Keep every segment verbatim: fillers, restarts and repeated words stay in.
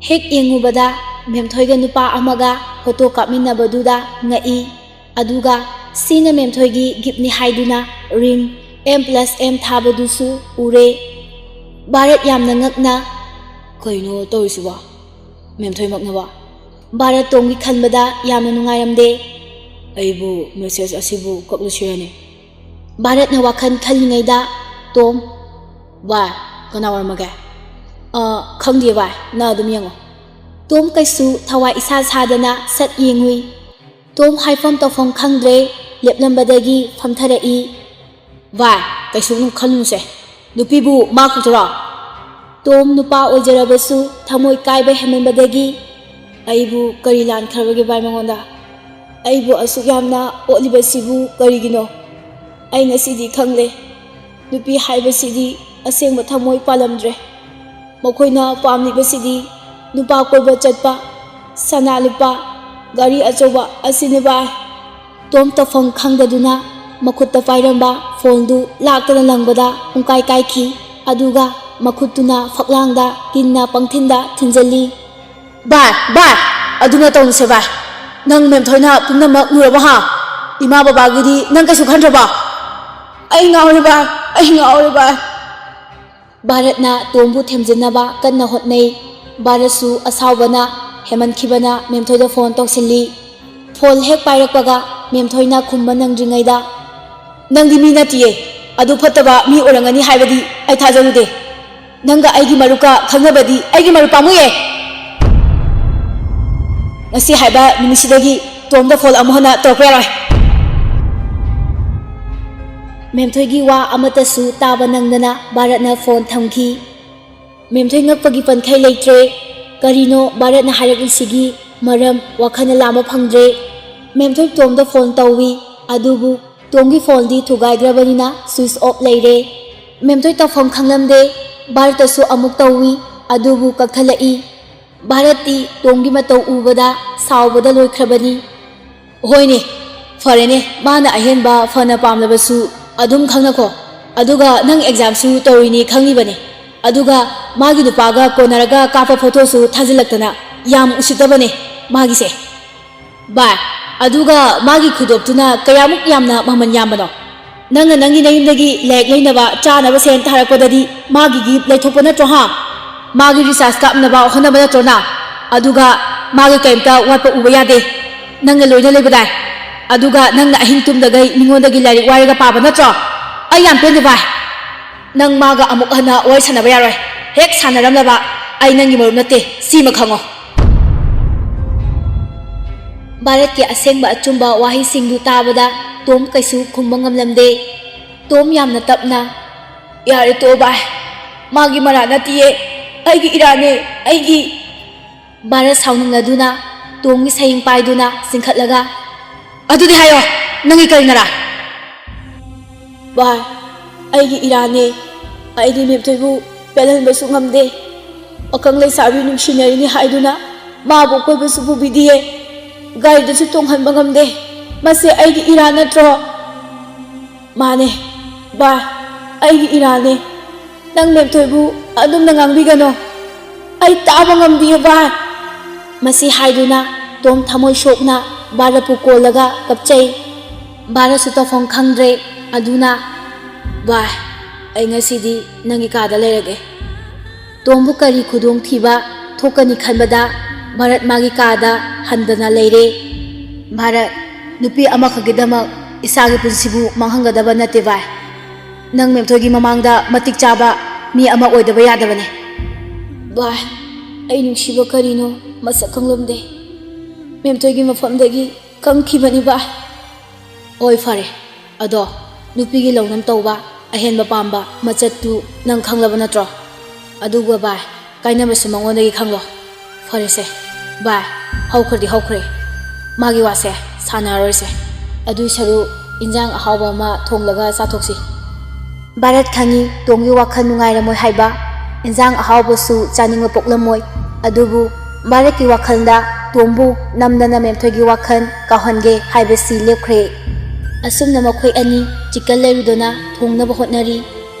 ꯍꯦꯛ ꯌꯦꯡꯉꯨꯕꯗ ꯃꯦꯝꯊꯣꯏꯒ ꯅꯨꯄꯥ ꯑꯃꯒ ꯐꯣꯇꯣ ꯀꯥꯞꯃꯤꯟꯅꯕꯗꯨꯗ ꯉꯛꯏ꯫ ꯑꯗꯨꯒ ꯁꯤꯅ ꯃꯦꯝꯊꯣꯏꯒꯤ ꯒꯤꯐꯅꯤ ꯍꯥꯏꯗꯨꯅ ꯔꯤꯡ ꯑꯦꯝ ꯄ꯭ꯂꯁ ꯑꯦꯝ ꯊꯥꯕꯗꯨꯁꯨ ꯎꯔꯦ꯫ ꯚꯥꯔꯠ ꯌꯥꯝꯅ ꯉꯛꯅ, "ꯀꯩꯅꯣ ꯇꯧꯔꯤꯁꯤꯕꯣ? ꯃꯦꯝꯊꯣꯏꯃꯛꯅꯕ?" ꯚꯥꯔꯠ ꯇꯣꯝꯒꯤ ꯈꯟꯕꯗ ꯌꯥꯝꯅ ꯅꯨꯡꯉꯥꯏꯔꯝꯗꯦ꯫ "ꯑꯩꯕꯨ ꯃꯦꯁꯦꯖ ꯑꯁꯤꯕꯨ ꯀꯛꯂꯨꯁꯤꯔꯅꯦ?" ꯚꯥꯔꯠꯅ ꯋꯥꯈꯜ ꯈꯜꯂꯤꯉꯩꯗ ꯇꯣꯝ, "ꯚꯥꯏ, ꯀꯅꯥ ꯑꯣꯏꯔꯝꯃꯒꯦ?" "ꯑ, ꯈꯪꯗꯦ ꯚꯥꯏ, ꯅꯪ ꯑꯗꯨꯝ ꯌꯦꯡꯉꯣ꯫" ꯇꯣꯝ ꯀꯩꯁꯨ ꯊꯋꯥꯏ ꯏꯁꯥ ꯁꯥꯗꯅ ꯁꯠ ꯌꯦꯡꯉꯨꯏ꯫ ꯇꯣꯝ ꯍꯥꯏꯐꯝ ꯇꯧꯐꯝ ꯈꯪꯗ꯭ꯔꯦ, ꯂꯦꯞꯂꯝꯕꯗꯒꯤ ꯐꯝꯊꯔꯛꯏ꯫ "ꯚꯥꯏ, ꯀꯩꯁꯨ ꯑꯗꯨꯝ ꯈꯜꯂꯨꯅꯨꯁꯦ꯫ ꯅꯨꯄꯤꯕꯨ ꯃꯥ ꯈꯛꯇꯔꯣ?" ꯇꯣꯝ ꯅꯨꯄꯥ ꯑꯣꯏꯖꯔꯕꯁꯨ ꯊꯃꯣꯏ ꯀꯥꯏꯕ ꯍꯦꯟꯃꯟꯕꯗꯒꯤ, "ꯑꯩꯕꯨ ꯀꯔꯤ ꯂꯥꯟꯈ꯭ꯔꯕꯒꯦ ꯚꯥꯏ ꯃꯉꯣꯟꯗ? ꯑꯩꯕꯨ ꯑꯁꯨꯛ ꯌꯥꯝꯅ ꯑꯣꯠꯂꯤꯕꯁꯤꯕꯨ ꯀꯔꯤꯒꯤꯅꯣ? ꯑꯩ ꯉꯁꯤꯗꯤ ꯈꯪꯂꯦ꯫ ꯅꯨꯄꯤ ꯍꯥꯏꯕꯁꯤꯗꯤ ꯑꯁꯦꯡꯕ ꯊꯃꯣꯏ ꯄꯥꯜꯂꯝꯗ꯭ꯔꯦ꯫ ꯃꯈꯣꯏꯅ ꯄꯥꯝꯂꯤꯕꯁꯤꯗꯤ ꯅꯨꯄꯥ ꯀꯣꯏꯕ ꯆꯠꯄ, ꯁꯅꯥ ꯂꯨꯄꯥ, ꯒꯥꯔꯤ ꯑꯆꯧꯕ ꯑꯁꯤꯅꯤ ꯚꯥꯏ꯫" ꯇꯣꯝ ꯇꯧꯐꯝ ꯈꯪꯗꯗꯨꯅ ꯃꯈꯨꯠꯇ ꯄꯥꯏꯔꯝꯕ ꯐꯣꯟꯗꯨ ꯂꯥꯛꯇꯅ ꯂꯪꯕꯗ ꯄꯨꯡꯀꯥꯏ ꯀꯥꯏꯈꯤ꯫ ꯑꯗꯨꯒ ꯃꯈꯨꯠꯇꯨꯅ ꯐꯛꯂꯥꯡꯗ ꯀꯤꯟꯅ ꯄꯪꯊꯤꯟꯗ ꯊꯤꯟꯖꯜꯂꯤ꯫ "ꯚꯥꯏ, ꯚꯥꯏ, ꯑꯗꯨꯅ ꯇꯧꯅꯨꯁꯦ ꯚꯥꯏ꯫ ꯅꯪ ꯃꯦꯝꯊꯣꯏꯅ ꯄꯨꯝꯅꯃꯛ ꯎꯔꯕ ꯍꯥ? ꯏꯃꯥ ꯕꯕꯥꯒꯤꯗꯤ ꯅꯪ ꯀꯩꯁꯨ ꯈꯟꯗ꯭ꯔꯕꯣ?" "ꯑꯩ ꯉꯥꯎꯔꯦ ꯚꯥꯏ, ꯑꯩ ꯉꯥꯎꯔꯦ ꯚꯥꯏ꯫" ꯚꯥꯔꯠꯅ ꯇꯣꯝꯕꯨ ꯊꯦꯝꯖꯤꯟꯅꯕ ꯀꯟꯅ ꯍꯣꯠꯅꯩ꯫ ꯚꯥꯔꯠꯁꯨ ꯑꯁꯥꯎꯕꯅ ꯍꯦꯟꯃꯟꯈꯤꯕꯅ ꯃꯦꯝꯊꯣꯏꯗ ꯐꯣꯟ ꯇꯧꯁꯤꯜꯂꯤ꯫ ꯐꯣꯟ ꯍꯦꯛ ꯄꯥꯏꯔꯛꯄꯒ ꯃꯦꯝꯊꯣꯏꯅ ꯈꯨꯝꯕ ꯅꯪꯗ꯭ꯔꯤꯉꯩꯗ, "ꯅꯪꯗꯤ ꯃꯤ ꯅꯠꯇꯤꯌꯦ, ꯑꯗꯨ ꯐꯠꯇꯕ ꯃꯤ ꯑꯣꯏꯔꯝꯒꯅꯤ ꯍꯥꯏꯕꯗꯤ ꯑꯩ ꯊꯥꯖꯔꯨꯗꯦ꯫ ꯅꯪꯒ ꯑꯩꯒꯤ ꯃꯔꯨꯞꯀ ꯈꯪꯅꯕꯗꯤ ꯑꯩꯒꯤ ꯃꯔꯨꯞ ꯄꯥꯝꯃꯨꯏꯌꯦ꯫ ꯉꯁꯤ ꯍꯥꯏꯕ ꯅꯨꯃꯤꯠꯁꯤꯗꯒꯤ ꯇꯣꯝꯗ ꯐꯣꯟ ꯑꯃꯨꯛ ꯍꯟꯅ ꯇꯧꯔꯛꯄ ꯌꯥꯔꯣꯏ꯫" ꯃꯦꯝꯊꯣꯏꯒꯤ ꯋꯥ ꯑꯃꯠꯇꯁꯨ ꯇꯥꯕ ꯅꯪꯗꯅ ꯚꯥꯔꯠꯅ ꯐꯣꯟ ꯊꯝꯈꯤ꯫ ꯃꯦꯝꯊꯣꯏ ꯉꯛꯄꯒꯤ ꯄꯟꯈꯩ ꯂꯩꯇ꯭ꯔꯦ꯫ ꯀꯔꯤꯅꯣ ꯚꯥꯔꯠꯅ ꯍꯥꯏꯔꯛꯂꯤꯁꯤꯒꯤ ꯃꯔꯝ ꯋꯥꯈꯜꯅ ꯂꯥꯝꯕ ꯐꯪꯗ꯭ꯔꯦ꯫ ꯃꯦꯝꯊꯣꯏ ꯇꯣꯝꯗ ꯐꯣꯟ ꯇꯧꯏ, ꯑꯗꯨꯕꯨ ꯇꯣꯝꯒꯤ ꯐꯣꯟꯗꯤ ꯊꯨꯒꯥꯏꯈ꯭ꯔꯕꯅꯤꯅ ꯁ꯭ꯋꯤꯆ ꯑꯣꯐ ꯂꯩꯔꯦ꯫ ꯃꯦꯝꯊꯣꯏ ꯇꯧꯐꯝ ꯈꯪꯂꯝꯗꯦ꯫ ꯚꯥꯔꯠꯇꯁꯨ ꯑꯃꯨꯛ ꯇꯧꯏ, ꯑꯗꯨꯕꯨ ꯀꯛꯊꯠꯂꯛꯏ꯫ ꯚꯥꯔꯠꯇꯤ ꯇꯣꯝꯒꯤ ꯃꯇꯧ ꯎꯕꯗ ꯁꯥꯎꯕꯗ ꯂꯣꯏꯈ꯭ꯔꯕꯅꯤ꯫ "ꯍꯣꯏꯅꯦ, ꯐꯔꯦꯅꯦ, ꯃꯥꯅ ꯑꯍꯦꯟꯕ ꯐꯅ ꯄꯥꯝꯂꯕꯁꯨ ꯑꯗꯨꯝ ꯈꯪꯅꯈꯣ꯫ ꯑꯗꯨꯒ ꯅꯪ ꯑꯦꯛꯖꯥꯝꯁꯨ ꯇꯧꯔꯤꯅꯤ ꯈꯪꯉꯤꯕꯅꯦ꯫ ꯑꯗꯨꯒ ꯃꯥꯒꯤ ꯅꯨꯄꯥꯒ ꯀꯣꯟꯅꯔꯒ ꯀꯥꯞꯄ ꯐꯣꯇꯣꯁꯨ ꯊꯥꯖꯤꯜꯂꯛꯇꯅ, ꯌꯥꯝ ꯎꯁꯤꯠꯇꯕꯅꯦ ꯃꯥꯒꯤꯁꯦ꯫ ꯚꯥꯏ, ꯑꯗꯨꯒ ꯃꯥꯒꯤ ꯈꯨꯗꯣꯞꯇꯨꯅ ꯀꯌꯥꯃꯨꯛ ꯌꯥꯝꯅ ꯃꯃꯜ ꯌꯥꯝꯕꯅꯣ? ꯅꯪꯅ ꯅꯪꯒꯤ ꯅꯌꯨꯝꯗꯒꯤ ꯂꯥꯏꯔꯤꯛ ꯂꯩꯅꯕ ꯆꯥꯅꯕ ꯁꯦꯟ ꯊꯥꯔꯛꯄꯗꯗꯤ ꯃꯥꯒꯤ ꯒꯤꯐ ꯂꯩꯊꯣꯛꯄ ꯅꯠꯇ꯭ꯔꯣ, ꯍꯥ? ꯃꯥꯒꯤ ꯔꯤꯆꯥꯔꯖ ꯀꯥꯞꯅꯕ ꯍꯣꯠꯅꯕ ꯅꯠꯇ꯭ꯔꯣ ꯅꯪ? ꯑꯗꯨꯒ ꯃꯥꯒꯤ ꯀꯩꯝꯇ ꯋꯥꯠꯄ ꯎꯕ ꯌꯥꯗꯦ꯫ ꯅꯪꯅ ꯂꯣꯏꯅ ꯂꯩꯕꯗꯥꯏ? ꯑꯗꯨꯒ ꯅꯪꯅ ꯑꯍꯤꯡ ꯇꯨꯝꯗꯈꯩ ꯃꯤꯉꯣꯟꯗꯒꯤ ꯂꯥꯏꯔꯤꯛ ꯋꯥꯏꯔꯒ ꯄꯥꯕ ꯅꯠꯇ꯭ꯔꯣ? ꯑꯩ ꯌꯥꯝ ꯄꯦꯟꯗꯦ ꯚꯥꯏ꯫ ꯅꯪ ꯃꯥꯒ ꯑꯃꯨꯛ ꯍꯟꯅ ꯋꯥꯔꯤ ꯁꯥꯟꯅꯕ ꯌꯥꯔꯣꯏ꯫ ꯍꯦꯛ ꯁꯥꯟꯅꯔꯝꯂꯕ ꯑꯩ ꯅꯪꯒꯤ ꯃꯔꯨꯞ ꯅꯠꯇꯦ, ꯁꯤꯃ ꯈꯪꯉꯣ꯫ ꯚꯥꯔꯠꯀꯤ ꯑꯁꯦꯡꯕ ꯑꯆꯨꯝꯕ ꯋꯥꯍꯩꯁꯤꯡꯗꯨ ꯇꯥꯕꯗ ꯇꯣꯝ ꯀꯩꯁꯨ ꯈꯨꯝꯕ ꯉꯝꯂꯝꯗꯦ꯫ ꯇꯣꯝ ꯌꯥꯝꯅ ꯇꯞꯅ, "ꯌꯥꯔꯦ ꯇꯣ ꯚꯥꯏ, ꯃꯥꯒꯤ ꯃꯔꯥ ꯅꯠꯇꯤꯌꯦ, ꯑꯩꯒꯤ ꯏꯔꯥꯅꯦ, ꯑꯩꯒꯤ"꯫ ꯚꯥꯔꯠ ꯁꯥꯎꯅꯤꯡꯂꯗꯨꯅ ꯇꯣꯝꯒꯤ ꯁꯌꯦꯡ ꯄꯥꯏꯗꯨꯅ ꯆꯤꯡꯈꯠꯂꯒ, "ꯑꯗꯨꯗꯤ ꯍꯥꯏꯌꯣ, ꯅꯪꯒꯤ ꯀꯔꯤꯅꯔꯥ?" "ꯚꯥꯏ, ꯑꯩꯒꯤ ꯏꯔꯥꯅꯦ꯫ ꯑꯩꯗꯤ ꯃꯦꯝꯊꯣꯏꯕꯨ ꯄꯦꯜꯍꯟꯕꯁꯨ ꯉꯝꯗꯦ꯫ ꯄꯥꯈꯪ ꯂꯩꯁꯥꯕꯤ ꯅꯨꯡꯁꯤꯅꯔꯤꯅꯤ ꯍꯥꯏꯗꯨꯅ ꯃꯥꯕꯨ ꯀꯣꯏꯕꯁꯨ ꯄꯨꯕꯤꯗꯤꯌꯦ꯫ ꯒꯥꯔꯤꯗꯁꯨ ꯇꯣꯡꯍꯟꯕ ꯉꯝꯗꯦ꯫ ꯃꯁꯦ ꯑꯩꯒꯤ ꯏꯔꯥ ꯅꯠꯇ꯭ꯔꯣ?" "ꯃꯥꯅꯦ ꯚꯥꯏ, ꯑꯩꯒꯤ ꯏꯔꯥꯅꯦ꯫ ꯅꯪ ꯃꯦꯝꯊꯣꯏꯕꯨ ꯑꯗꯨꯝꯅ ꯉꯥꯡꯕꯤꯒꯅꯣ꯫ ꯑꯩ ꯇꯥꯕ ꯉꯝꯗꯤꯌꯦ ꯚꯥꯏ"꯫ ꯃꯁꯤ ꯍꯥꯏꯗꯨꯅ ꯇꯣꯝ ꯊꯃꯣꯏ ꯁꯣꯛꯅ ꯚꯥꯔꯠꯄꯨ ꯀꯣꯜꯂꯒ ꯀꯞꯆꯩ꯫ ꯚꯥꯔꯠꯁꯨ ꯇꯧꯐꯝ ꯈꯪꯗ꯭ꯔꯦ꯫ ꯑꯗꯨꯅ, "ꯚꯥꯏ, ꯑꯩ ꯉꯁꯤꯗꯤ ꯅꯪꯒꯤ ꯀꯥꯗ ꯂꯩꯔꯒꯦ"꯫ ꯇꯣꯝꯕꯨ ꯀꯔꯤ ꯈꯨꯗꯣꯡꯊꯤꯕ ꯊꯣꯛꯀꯅꯤ ꯈꯟꯕꯗ ꯚꯥꯔꯠ ꯃꯥꯒꯤ ꯀꯥꯗ ꯍꯟꯗꯅ ꯂꯩꯔꯦ꯫ "ꯚꯥꯔꯠ, ꯅꯨꯄꯤ ꯑꯃꯈꯛꯀꯤꯗꯃꯛ ꯏꯁꯥꯒꯤ ꯄꯨꯟꯁꯤꯕꯨ ꯃꯥꯡꯍꯟꯒꯗꯕ ꯅꯠꯇꯦ ꯚꯥꯏ꯫ ꯅꯪ ꯃꯦꯝꯊꯣꯏꯒꯤ ꯃꯃꯥꯡꯗ ꯃꯇꯤꯛ ꯆꯥꯕ ꯃꯤ ꯑꯃ ꯑꯣꯏꯗꯕ ꯌꯥꯗꯕꯅꯦ"꯫ "ꯚꯥꯏ, ꯑꯩ ꯅꯨꯡꯁꯤꯕ ꯀꯔꯤꯅꯣ ꯃꯁꯛ ꯈꯪꯂꯝꯗꯦ꯫ ꯃꯦꯝꯊꯣꯏꯒꯤ ꯃꯐꯝꯗꯒꯤ ꯈꯪꯈꯤꯕꯅꯤ ꯚꯥꯏ"꯫ "ꯍꯣꯏ, ꯐꯔꯦ꯫ ꯑꯗꯣ ꯅꯨꯄꯤꯒꯤ ꯂꯧꯅꯝ ꯇꯧꯕ, ꯑꯍꯦꯟꯕ ꯄꯥꯝꯕ ꯃꯆꯠꯇꯨ ꯅꯪ ꯈꯪꯂꯕ ꯅꯠꯇ꯭ꯔꯣ? ꯑꯗꯨꯒ ꯚꯥꯏ, ꯀꯥꯏꯅꯕꯁꯨ ꯃꯉꯣꯟꯗꯒꯤ ꯈꯪꯂꯣ"꯫ "ꯐꯔꯦꯁꯦ ꯚꯥꯏ, ꯍꯧꯈ꯭ꯔꯗꯤ ꯍꯧꯈ꯭ꯔꯦ꯫ ꯃꯥꯒꯤ ꯋꯥꯁꯦ ꯁꯥꯟꯅꯔꯔꯣꯏꯁꯦ꯫ ꯑꯗꯨꯏ ꯁꯔꯨꯛ ꯏꯟꯖꯥꯡ ꯑꯍꯥꯎꯕ ꯑꯃ ꯊꯣꯡꯂꯒ ꯆꯥꯊꯣꯛꯁꯤ"꯫ ꯚꯥꯔꯠ ꯈꯪꯉꯤ ꯇꯣꯝꯒꯤ ꯋꯥꯈꯜ ꯅꯨꯡꯉꯥꯏꯔꯝꯃꯣꯏ ꯍꯥꯏꯕ, ꯏꯟꯖꯥꯡ ꯑꯍꯥꯎꯕꯁꯨ ꯆꯥꯅꯤꯡꯕ ꯄꯣꯛꯂꯝꯃꯣꯏ꯫ ꯑꯗꯨꯕꯨ ꯚꯥꯔꯠꯀꯤ ꯋꯥꯈꯜꯗ ꯇꯣꯝꯕꯨ ꯅꯝꯗꯅ ꯃꯦꯝꯊꯣꯏꯒꯤ ꯋꯥꯈꯜ ꯀꯥꯎꯍꯟꯒꯦ ꯍꯥꯏꯕꯁꯤ ꯂꯦꯞꯈ꯭ꯔꯦ꯫ ꯑꯁꯨꯝꯅ ꯃꯈꯣꯏ ꯑꯅꯤ ꯆꯤꯛꯀꯟ ꯂꯩꯔꯨꯗꯨꯅ ꯊꯣꯡꯅꯕ ꯍꯣꯠꯅꯔꯤ꯫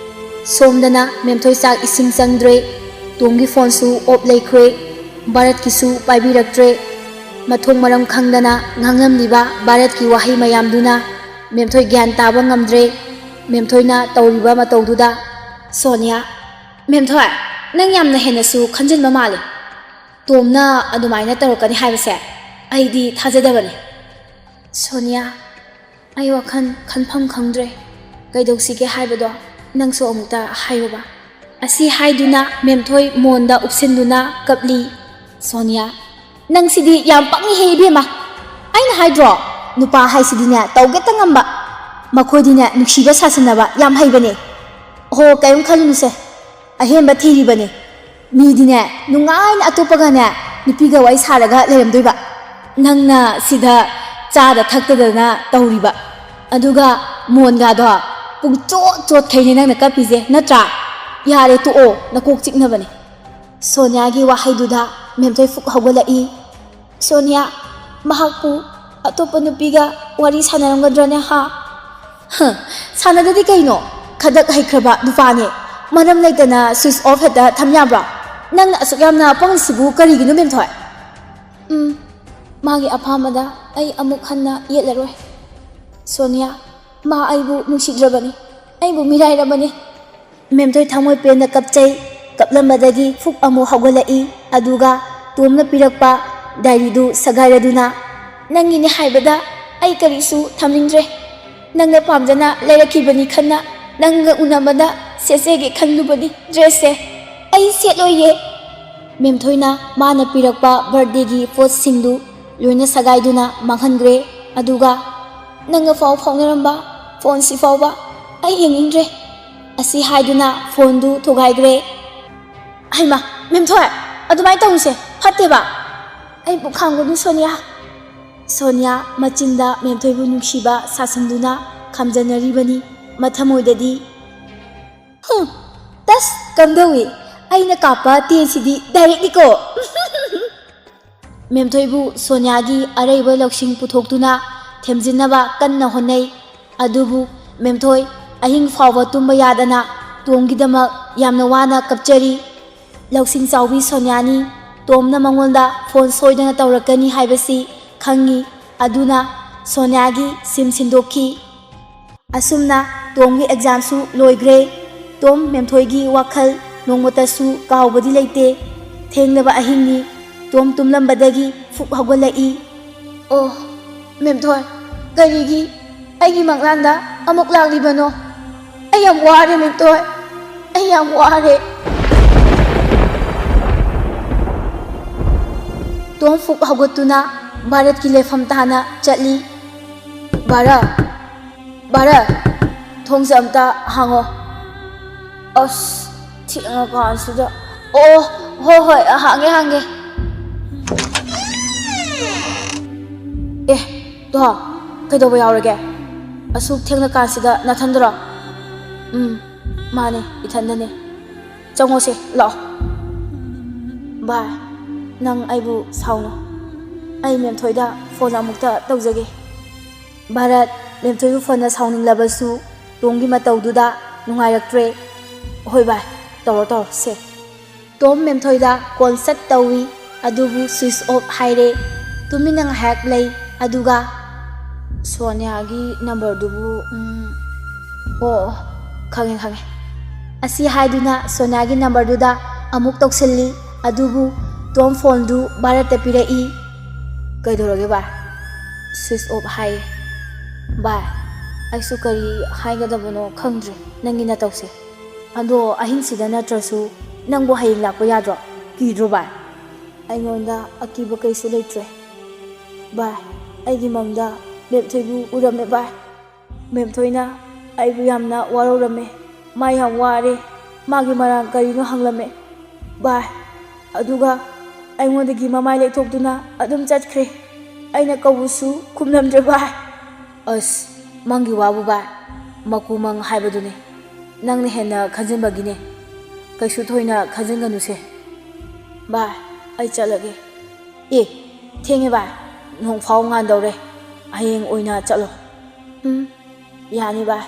ꯁꯣꯝꯗꯅ ꯃꯦꯝꯊꯣꯏ ꯆꯥꯛ ꯏꯁꯤꯡ ꯆꯪꯗ꯭ꯔꯦ꯫ ꯇꯣꯝꯒꯤ ꯐꯣꯟꯁꯨ ꯑꯣꯞ ꯂꯩꯈ꯭ꯔꯦ꯫ ꯚꯥꯔꯠꯀꯤꯁꯨ ꯄꯥꯏꯕꯤꯔꯛꯇ꯭ꯔꯦ꯫ ꯃꯊꯣꯡ ꯃꯔꯝ ꯈꯪꯗꯅ ꯉꯥꯡꯂꯝꯂꯤꯕ ꯚꯥꯔꯠꯀꯤ ꯋꯥꯍꯩ ꯃꯌꯥꯝꯗꯨꯅ ꯃꯦꯝꯊꯣꯏ ꯒ꯭ꯌꯥꯟ ꯇꯥꯕ ꯉꯝꯗ꯭ꯔꯦ꯫ ꯃꯦꯝꯊꯣꯏꯅ ꯇꯧꯔꯤꯕ ꯃꯇꯧꯗꯨꯗ ꯁꯣꯅꯤꯌꯥ, "ꯃꯦꯝꯊꯣꯏ, ꯅꯪ ꯌꯥꯝꯅ ꯍꯦꯟꯅꯁꯨ ꯈꯟꯖꯤꯟꯕ ꯃꯥꯜꯂꯤ꯫ ꯇꯣꯝꯅ ꯑꯗꯨꯃꯥꯏꯅ ꯇꯧꯔꯛꯀꯅꯤ ꯍꯥꯏꯕꯁꯦ ꯑꯩꯗꯤ ꯊꯥꯖꯗꯕꯅꯤ꯫" "ꯁꯣꯅꯤꯌꯥ, ꯑꯩ ꯋꯥꯈꯜ ꯈꯟꯐꯝ ꯈꯪꯗ꯭ꯔꯦ꯫ ꯀꯩꯗꯧꯁꯤꯒꯦ ꯍꯥꯏꯕꯗꯣ ꯅꯪꯁꯨ ꯑꯃꯨꯛꯇ ꯍꯥꯏꯌꯨꯕ꯫" ꯑꯁꯤ ꯍꯥꯏꯗꯨꯅ ꯃꯦꯝꯊꯣꯏ ꯃꯣꯟꯗ ꯎꯞꯁꯤꯟꯗꯨꯅ ꯀꯞꯂꯤ꯫ ꯁꯣꯅꯤꯌꯥ, "ꯅꯪꯁꯤꯗꯤ ꯌꯥꯝ ꯄꯪꯉꯤꯍꯦ ꯏꯕꯦꯝꯃ꯫ ꯑꯩꯅ ꯍꯥꯏꯗ꯭ꯔꯣ, ꯅꯨꯄꯥ ꯍꯥꯏꯁꯤꯗꯤꯅꯦ ꯇꯧꯒꯦꯇ ꯉꯝꯕ꯫ ꯃꯈꯣꯏꯗꯤꯅꯦ ꯅꯨꯡꯁꯤꯕ ꯁꯥꯁꯤꯟꯅꯕ ꯌꯥꯝ ꯍꯩꯕꯅꯦ꯫ ꯑꯣꯍꯣ, ꯀꯔꯤꯝ ꯈꯜꯂꯨꯅꯨꯁꯦ꯫ ꯑꯍꯦꯟꯕ ꯊꯤꯔꯤꯕꯅꯦ꯫ ꯃꯤꯗꯤꯅꯦ ꯅꯨꯡꯉꯥꯏꯅ ꯑꯇꯣꯞꯄꯒꯅꯦ ꯅꯨꯄꯤꯒ ꯋꯥꯔꯤ ꯁꯥꯔꯒ ꯂꯩꯔꯝꯗꯣꯏꯕ꯫ ꯅꯪꯅ ꯁꯤꯗ ꯆꯥꯗ ꯊꯛꯇꯗꯅ ꯇꯧꯔꯤꯕ꯫ ꯑꯗꯨꯒ ꯃꯣꯟꯒꯗꯣ ꯄꯨꯡꯆꯣꯠ ꯆꯣꯠꯈꯩꯅꯦ ꯅꯪꯅ ꯀꯞꯄꯤꯁꯦ, ꯅꯠꯇ꯭ꯔꯥ? ꯌꯥꯔꯦ, ꯇꯣꯛꯑꯣ, ꯅꯀꯣꯛ ꯆꯤꯛꯅꯕꯅꯦ꯫" ꯁꯣꯅꯤꯌꯥꯒꯤ ꯋꯥꯍꯩꯗꯨꯗ ꯃꯦꯝꯊꯣꯏ ꯐꯨꯛ ꯍꯧꯒꯠꯂꯛꯏ꯫ "ꯁꯣꯅꯤꯌꯥ, ꯃꯍꯥꯛꯄꯨ ꯑꯇꯣꯞꯄ ꯅꯨꯄꯤꯒ ꯋꯥꯔꯤ ꯁꯥꯟꯅꯔꯝꯒꯗ꯭ꯔꯅꯦ, ꯍꯥ?" "ꯍ, ꯁꯥꯟꯅꯗꯗꯤ ꯀꯩꯅꯣ? ꯈꯗꯛ ꯍꯩꯈ꯭ꯔꯕ ꯅꯨꯄꯥꯅꯦ꯫ ꯃꯔꯝ ꯂꯩꯇꯅ ꯁ꯭ꯋꯤꯆ ꯑꯣꯐ ꯍꯦꯛꯇ ꯊꯝ ꯌꯥꯕ꯭ꯔꯣ? ꯅꯪꯅ ꯑꯁꯨꯛ ꯌꯥꯝꯅ ꯄꯪꯂꯤꯁꯤꯕꯨ ꯀꯔꯤꯒꯤꯅꯣ, ꯃꯦꯝꯊꯣꯏ?" "ꯎꯝ, ꯃꯥꯒꯤ ꯑꯄꯥꯝꯕꯗ ꯑꯩ ꯑꯃꯨꯛ ꯍꯟꯅ ꯌꯦꯠꯂꯔꯣꯏ꯫ ꯁꯣꯅꯤꯌꯥ, ꯃꯥ ꯑꯩꯕꯨ ꯅꯨꯡꯁꯤꯗ꯭ꯔꯕꯅꯤ, ꯑꯩꯕꯨ ꯃꯤꯔꯥꯏꯔꯕꯅꯤ꯫" ꯃꯦꯝꯊꯣꯏ ꯊꯃꯣꯏ ꯄꯦꯟꯅ ꯀꯞꯆꯩ꯫ ꯀꯞꯂꯝꯕꯗꯒꯤ ꯐꯨꯛ ꯑꯃꯨꯛ ꯍꯧꯒꯠꯂꯛꯏ꯫ ꯑꯗꯨꯒ ꯇꯣꯝꯅ ꯄꯤꯔꯛꯄ ꯗꯥꯏꯔꯤꯗꯨ ꯁꯒꯥꯏꯔꯗꯨꯅ, "ꯅꯪꯒꯤꯅꯤ ꯍꯥꯏꯕꯗ ꯑꯩ ꯀꯔꯤꯁꯨ ꯊꯝꯅꯤꯡꯗ꯭ꯔꯦ꯫ ꯅꯪꯅ ꯄꯥꯝꯖꯅ ꯂꯩꯔꯛꯈꯤꯕꯅꯤ ꯈꯟꯅ ꯅꯪꯒ ꯎꯅꯕꯗ ꯁꯦꯠꯆꯒꯦ ꯈꯜꯂꯨꯕꯅꯤ ꯗ꯭ꯔꯦꯁꯁꯦ꯫ ꯑꯩ ꯁꯦꯠꯂꯣꯏꯌꯦ꯫" ꯃꯦꯝꯊꯣꯏꯅ ꯃꯥꯅ ꯄꯤꯔꯛꯄ ꯕꯥꯔꯗꯦꯒꯤ ꯄꯣꯠꯁꯤꯡꯗꯨ ꯂꯣꯏꯅ ꯁꯒꯥꯏꯗꯨꯅ ꯃꯥꯡꯍꯟꯈ꯭ꯔꯦ꯫ ꯑꯗꯨꯒ, "ꯅꯪꯒ ꯄꯥꯎ ꯐꯥꯎꯅꯔꯝꯕ ꯐꯣꯟꯁꯤ ꯐꯥꯎꯕ ꯑꯩ ꯌꯦꯡꯅꯤꯡꯗ꯭ꯔꯦ꯫" ꯑꯁꯤ ꯍꯥꯏꯗꯨꯅ ꯐꯣꯟꯗꯨ ꯊꯨꯒꯥꯏꯈ꯭ꯔꯦ꯫ "ꯍꯩꯃꯥ, ꯃꯦꯝꯊꯣꯏ, ꯑꯗꯨꯃꯥꯏꯅ ꯇꯧꯅꯨꯁꯦ, ꯐꯠꯇꯦꯕ꯫ ꯑꯩꯕꯨ ꯈꯥꯝꯒꯅꯨ, ꯁꯣꯅꯤꯌꯥ꯫" ꯁꯣꯅꯤꯌꯥ ꯃꯆꯤꯟꯗ ꯃꯦꯝꯊꯣꯏꯕꯨ ꯅꯨꯡꯁꯤꯕ ꯁꯥꯁꯤꯟꯗꯨꯅ ꯈꯥꯝꯖꯟꯅꯔꯤꯕꯅꯤ꯫ ꯃꯊꯃꯣꯏꯗꯗꯤ, "ꯍꯨꯝ, ꯇꯁ, ꯀꯝꯗꯧꯏ? ꯑꯩꯅ ꯀꯥꯞꯄ ꯇꯦꯟꯁꯤꯗꯤ ꯗꯥꯏꯔꯦꯛꯅꯤꯀꯣ!" ꯃꯦꯝꯊꯣꯏꯕꯨ ꯁꯣꯅꯤꯌꯥꯒꯤ ꯑꯔꯩꯕ ꯂꯧꯁꯤꯡ ꯄꯨꯊꯣꯛꯇꯨꯅ ꯊꯦꯝꯖꯤꯟꯅꯕ ꯀꯟꯅ ꯍꯣꯠꯅꯩ꯫ ꯑꯗꯨꯕꯨ ꯃꯦꯝꯊꯣꯏ ꯑꯍꯤꯡ ꯐꯥꯎꯕ ꯇꯨꯝꯕ ꯌꯥꯗꯅ ꯇꯣꯝꯒꯤꯗꯃꯛ ꯌꯥꯝꯅ ꯋꯥꯅ ꯀꯞꯆꯔꯤ꯫ ꯂꯧꯁꯤꯡ ꯆꯥꯎꯕꯤ ꯁꯣꯅꯤꯌꯥꯅꯤ꯫ ꯇꯣꯝꯅ ꯃꯉꯣꯟꯗ ꯐꯣꯟ ꯁꯣꯏꯗꯅ ꯇꯧꯔꯛꯀꯅꯤ ꯍꯥꯏꯕꯁꯤ ꯈꯪꯉꯤ꯫ ꯑꯗꯨꯅ ꯁꯣꯅꯤꯌꯥꯒꯤ ꯁꯤꯝ ꯁꯤꯟꯗꯣꯛꯈꯤ꯫ ꯑꯁꯨꯝꯅ ꯇꯣꯝꯒꯤ ꯑꯦꯛꯖꯥꯝꯁꯨ ꯂꯣꯏꯈ꯭ꯔꯦ꯫ ꯇꯣꯝ ꯃꯦꯝꯊꯣꯏꯒꯤ ꯋꯥꯈꯜ ꯅꯣꯡꯃꯇꯁꯨ ꯀꯥꯎꯕꯗꯤ ꯂꯩꯇꯦ꯫ ꯊꯦꯡꯂꯕ ꯑꯍꯤꯡꯅꯤ꯫ ꯇꯣꯝ ꯇꯨꯝꯂꯝꯕꯗꯒꯤ ꯐꯨꯛ ꯍꯧꯒꯠꯂꯛꯏ꯫ ꯑꯣ, ꯃꯦꯝꯊꯣꯏ, ꯀꯔꯤꯒꯤ ꯑꯩꯒꯤ ꯃꯪꯂꯥꯟꯗ ꯑꯃꯨꯛ ꯂꯥꯛꯂꯤꯕꯅꯣ? ꯑꯩ ꯌꯥꯝ ꯋꯥꯔꯦ ꯃꯦꯝꯊꯣꯏ, ꯑꯩ ꯌꯥꯝ ꯋꯥꯔꯦ꯫ ꯇꯣꯝ ꯐꯨꯛ ꯍꯧꯒꯠꯇꯨꯅ ꯚꯥꯔꯠꯀꯤ ꯂꯩꯐꯝ ꯇꯥꯅ ꯆꯠꯂꯤ꯫ ꯚꯥꯔꯠ, ꯚꯥꯔꯠ, ꯊꯣꯡꯁꯦ ꯑꯝꯇ ꯍꯥꯡꯉꯣ꯫ ꯑꯁ, ꯊꯦꯡꯉꯀꯥꯟꯁꯤꯗ꯫ ꯑꯣ, ꯍꯣꯏ, ꯍꯣꯏ, ꯍꯥꯡꯒꯦ, ꯍꯥꯡꯒꯦ꯫ ꯑꯦ, ꯇꯣ, ꯀꯩꯗꯧꯕ ꯌꯥꯎꯔꯒꯦ? ꯑꯁꯨꯛ ꯊꯦꯡꯅ ꯀꯥꯟꯁꯤꯗ ꯅꯊꯟꯗꯔꯣ? ꯎꯝ, ꯃꯥꯅꯦ, ꯏꯊꯟꯗꯅꯦ꯫ ꯆꯪꯉꯣꯁꯦ, ꯂꯥꯛꯑꯣ꯫ ꯚꯥꯏ, ꯅꯪ ꯑꯩꯕꯨ ꯁꯥꯎꯅꯨ꯫ ꯑꯩ ꯃꯦꯝꯊꯣꯏꯗ ꯐꯣꯟ ꯑꯃꯨꯛꯇ ꯇꯧꯖꯒꯦ꯫ ꯚꯥꯔꯠ, ꯃꯦꯝꯊꯣꯏꯕꯨ ꯐꯅ ꯁꯥꯎꯅꯤꯡꯂꯕꯁꯨ ꯇꯣꯝꯒꯤ ꯃꯇꯧꯗꯨꯗ ꯅꯨꯡꯉꯥꯏꯔꯛꯇ꯭ꯔꯦ꯫ ꯍꯣꯏ ꯚꯥꯏ, ꯇꯧꯔꯣ, ꯇꯧꯔꯣ, ꯁꯦ꯫ ꯇꯣꯝ ꯃꯦꯝꯊꯣꯏꯗ ꯀꯣꯜ ꯁꯠ ꯇꯧꯏ, ꯑꯗꯨꯕꯨ ꯁ꯭ꯋꯤꯆ ꯑꯣꯐ ꯍꯥꯏꯔꯦ꯫ ꯇꯨꯃꯤꯟꯅ ꯉꯥꯏꯍꯥꯛ ꯂꯩ, ꯑꯗꯨꯒ ꯁꯣꯅꯤꯌꯥꯒꯤ ꯅꯝꯕꯔꯗꯨꯕꯨ, ꯎꯝ, ꯑꯣ, ꯑꯣ, ꯈꯪꯉꯦ, ꯈꯪꯉꯦ꯫ ꯑꯁꯤ ꯍꯥꯏꯗꯨꯅ ꯁꯣꯅꯤꯌꯥꯒꯤ ꯅꯝꯕꯔꯗꯨꯗ ꯑꯃꯨꯛ ꯇꯧꯁꯤꯜꯂꯤ, ꯑꯗꯨꯕꯨ ꯇꯣꯝ ꯐꯣꯟꯗꯨ ꯚꯥꯔꯠꯇ ꯄꯤꯔꯛꯏ꯫ ꯀꯩꯗꯧꯔꯒꯦ ꯚꯥꯏ? ꯁ꯭ꯋꯤꯆ ꯑꯣꯐ ꯍꯥꯏꯌꯦ꯫ ꯚꯥꯏ, ꯑꯩꯁꯨ ꯀꯔꯤ ꯍꯥꯏꯒꯗꯕꯅꯣ ꯈꯪꯗ꯭ꯔꯦ ꯅꯪꯒꯤ ꯅꯇꯧꯁꯦ꯫ ꯑꯗꯣ ꯑꯍꯤꯡꯁꯤꯗ ꯅꯠꯇ꯭ꯔꯁꯨ ꯅꯪꯕꯨ ꯍꯌꯦꯡ ꯂꯥꯛꯄ ꯌꯥꯗ꯭ꯔꯣ? ꯀꯤꯗ꯭ꯔꯣ ꯚꯥꯏ? ꯑꯩꯉꯣꯟꯗ ꯑꯀꯤꯕ ꯀꯩꯁꯨ ꯂꯩꯇ꯭ꯔꯦ꯫ ꯚꯥꯏ, ꯑꯩꯒꯤ ꯃꯪꯗ ꯃꯦꯝꯊꯣꯏꯕꯨ ꯎꯔꯝꯃꯦ ꯚꯥꯏ꯫ ꯃꯦꯝꯊꯣꯏꯅ ꯑꯩꯕꯨ ꯌꯥꯝꯅ ꯋꯥꯔꯧꯔꯝꯃꯦ꯫ ꯃꯥ ꯌꯥꯝ ꯋꯥꯔꯦ꯫ ꯃꯥꯒꯤ ꯃꯔꯥꯡ ꯀꯔꯤꯅꯣ ꯍꯪꯂꯝꯃꯦ ꯚꯥꯏ꯫ ꯑꯗꯨꯒ ꯑꯩꯉꯣꯟꯗꯒꯤ ꯃꯃꯥꯏ ꯂꯩꯊꯣꯛꯇꯨꯅ ꯑꯗꯨꯝ ꯆꯠꯈ꯭ꯔꯦ꯫ ꯑꯩꯅ ꯀꯧꯕꯁꯨ ꯈꯨꯝꯂꯝꯗ꯭ꯔꯦ ꯚꯥꯏ꯫ ꯑꯁ, ꯃꯪꯒꯤ ꯋꯥꯕꯨ ꯚꯥꯏ, ꯃꯀꯨ ꯃꯪ ꯍꯥꯏꯕꯗꯨꯅꯤ꯫ ꯅꯪꯅ ꯍꯦꯟꯅ ꯈꯟꯖꯤꯟꯕꯒꯤꯅꯦ꯫ ꯀꯩꯁꯨ ꯊꯣꯏꯅ ꯈꯟꯖꯤꯟꯒꯅꯨꯁꯦ꯫ ꯚꯥꯏ, ꯑꯩ ꯆꯠꯂꯒꯦ꯫ ꯑꯦ, ꯊꯦꯡꯉꯦ ꯚꯥꯏ, ꯅꯣꯡ ꯐꯥꯎ ꯉꯥꯟꯗꯧꯔꯦ꯫ ꯍꯌꯦꯡ ꯑꯣꯏꯅ ꯆꯠꯂꯣ꯫ ꯎꯝ, ꯌꯥꯅꯤ ꯚꯥꯏ꯫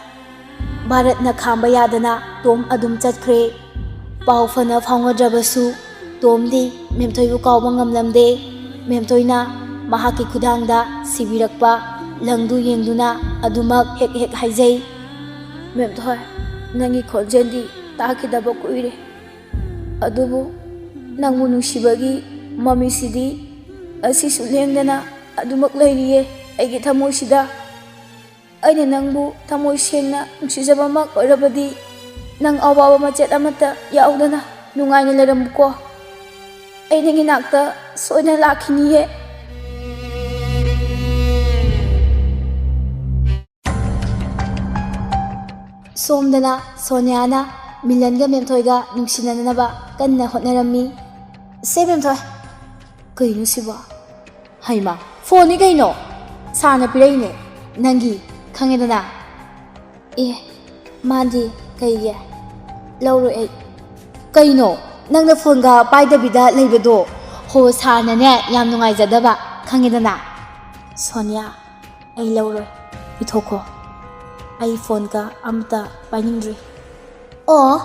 ꯚꯥꯔꯠꯅ ꯈꯥꯝꯕ ꯌꯥꯗꯅ ꯇꯣꯝ ꯑꯗꯨꯝ ꯆꯠꯈ꯭ꯔꯦ꯫ ꯄꯥꯎ ꯐꯅ ꯐꯥꯎꯅꯗ꯭ꯔꯕꯁꯨ ꯇꯣꯝꯗꯤ ꯃꯦꯝꯊꯣꯏꯕꯨ ꯀꯥꯎꯕ ꯉꯝꯂꯝꯗꯦ꯫ ꯃꯦꯝꯊꯣꯏꯅ ꯃꯍꯥꯛꯀꯤ ꯈꯨꯗꯥꯡꯗ ꯁꯤꯕꯤꯔꯛꯄ ꯂꯪꯗꯨ ꯌꯦꯡꯗꯨꯅ ꯑꯗꯨꯃꯛ ꯍꯦꯛ ꯍꯦꯛ ꯍꯥꯏꯖꯩ꯫ "ꯃꯦꯝꯊꯣꯏ, ꯅꯪꯒꯤ ꯈꯣꯟꯖꯦꯜꯗꯤ ꯇꯥꯈꯤꯗꯕ ꯀꯨꯏꯔꯦ꯫ ꯑꯗꯨꯕꯨ ꯅꯪꯕꯨ ꯅꯨꯡꯁꯤꯕꯒꯤ ꯃꯃꯤꯁꯤꯗꯤ ꯉꯁꯤꯁꯨ ꯂꯦꯡꯗꯅ ꯑꯗꯨꯃꯛ ꯂꯩꯔꯤꯌꯦ ꯑꯩꯒꯤ ꯊꯃꯣꯏꯁꯤꯗ꯫ ꯑꯩꯅ ꯅꯪꯕꯨ ꯊꯃꯣꯏ ꯁꯦꯡꯅ ꯅꯨꯡꯁꯤꯖꯕꯃꯛ ꯑꯣꯏꯔꯕꯗꯤ ꯅꯪ ꯑꯋꯥꯕ ꯃꯆꯦꯠ ꯑꯃꯠꯇ ꯌꯥꯎꯗꯅ ꯅꯨꯡꯉꯥꯏꯅ ꯂꯩꯔꯝꯃꯨꯀꯣ꯫ ꯑꯩ ꯅꯪꯒꯤ ꯅꯥꯛꯇ ꯁꯣꯏꯗꯅ ꯂꯥꯛꯈꯤꯅꯤꯌꯦ"꯫ ꯁꯣꯝꯗꯅ ꯁꯣꯅꯤꯌꯥꯅ ꯃꯤꯂꯟꯒ ꯃꯦꯝꯊꯣꯏꯒ ꯅꯨꯡꯁꯤꯅꯅꯅꯕ ꯀꯟꯅ ꯍꯣꯠꯅꯔꯝꯃꯤ꯫ "ꯁꯦ ꯃꯦꯝꯊꯣꯏ, ꯀꯩꯅꯣ ꯁꯤꯕꯣ? ꯍꯩꯃꯥ, ꯐꯣꯟꯅꯤ ꯀꯩꯅꯣ, ꯁꯥꯔꯅ ꯄꯤꯔꯛꯏꯅꯦ ꯅꯪꯒꯤ, ꯈꯪꯉꯦꯗꯅ"꯫ "ꯑꯦ, ꯃꯥꯗꯤ ꯀꯩꯒꯤ? ꯂꯧꯔꯣꯏ ꯑꯩ"꯫ "ꯀꯩꯅꯣ ꯅꯪꯅ ꯐꯣꯟꯒ ꯄꯥꯏꯗꯕꯤꯗ ꯂꯩꯕꯗꯣ? ꯍꯣ, ꯁꯥꯔꯅꯅꯦ ꯌꯥꯝ ꯅꯨꯡꯉꯥꯏꯖꯗꯕ, ꯈꯪꯉꯦꯗꯅ"꯫ "ꯁꯣꯅꯤꯌꯥ, ꯑꯩ ꯂꯧꯔꯣꯏ, ꯄꯤꯊꯣꯛꯈꯣ꯫ ꯑꯩ ꯐꯣꯟꯒ ꯑꯝꯇ ꯄꯥꯏꯅꯤꯡꯗ꯭ꯔꯤ"꯫ "ꯑꯣ,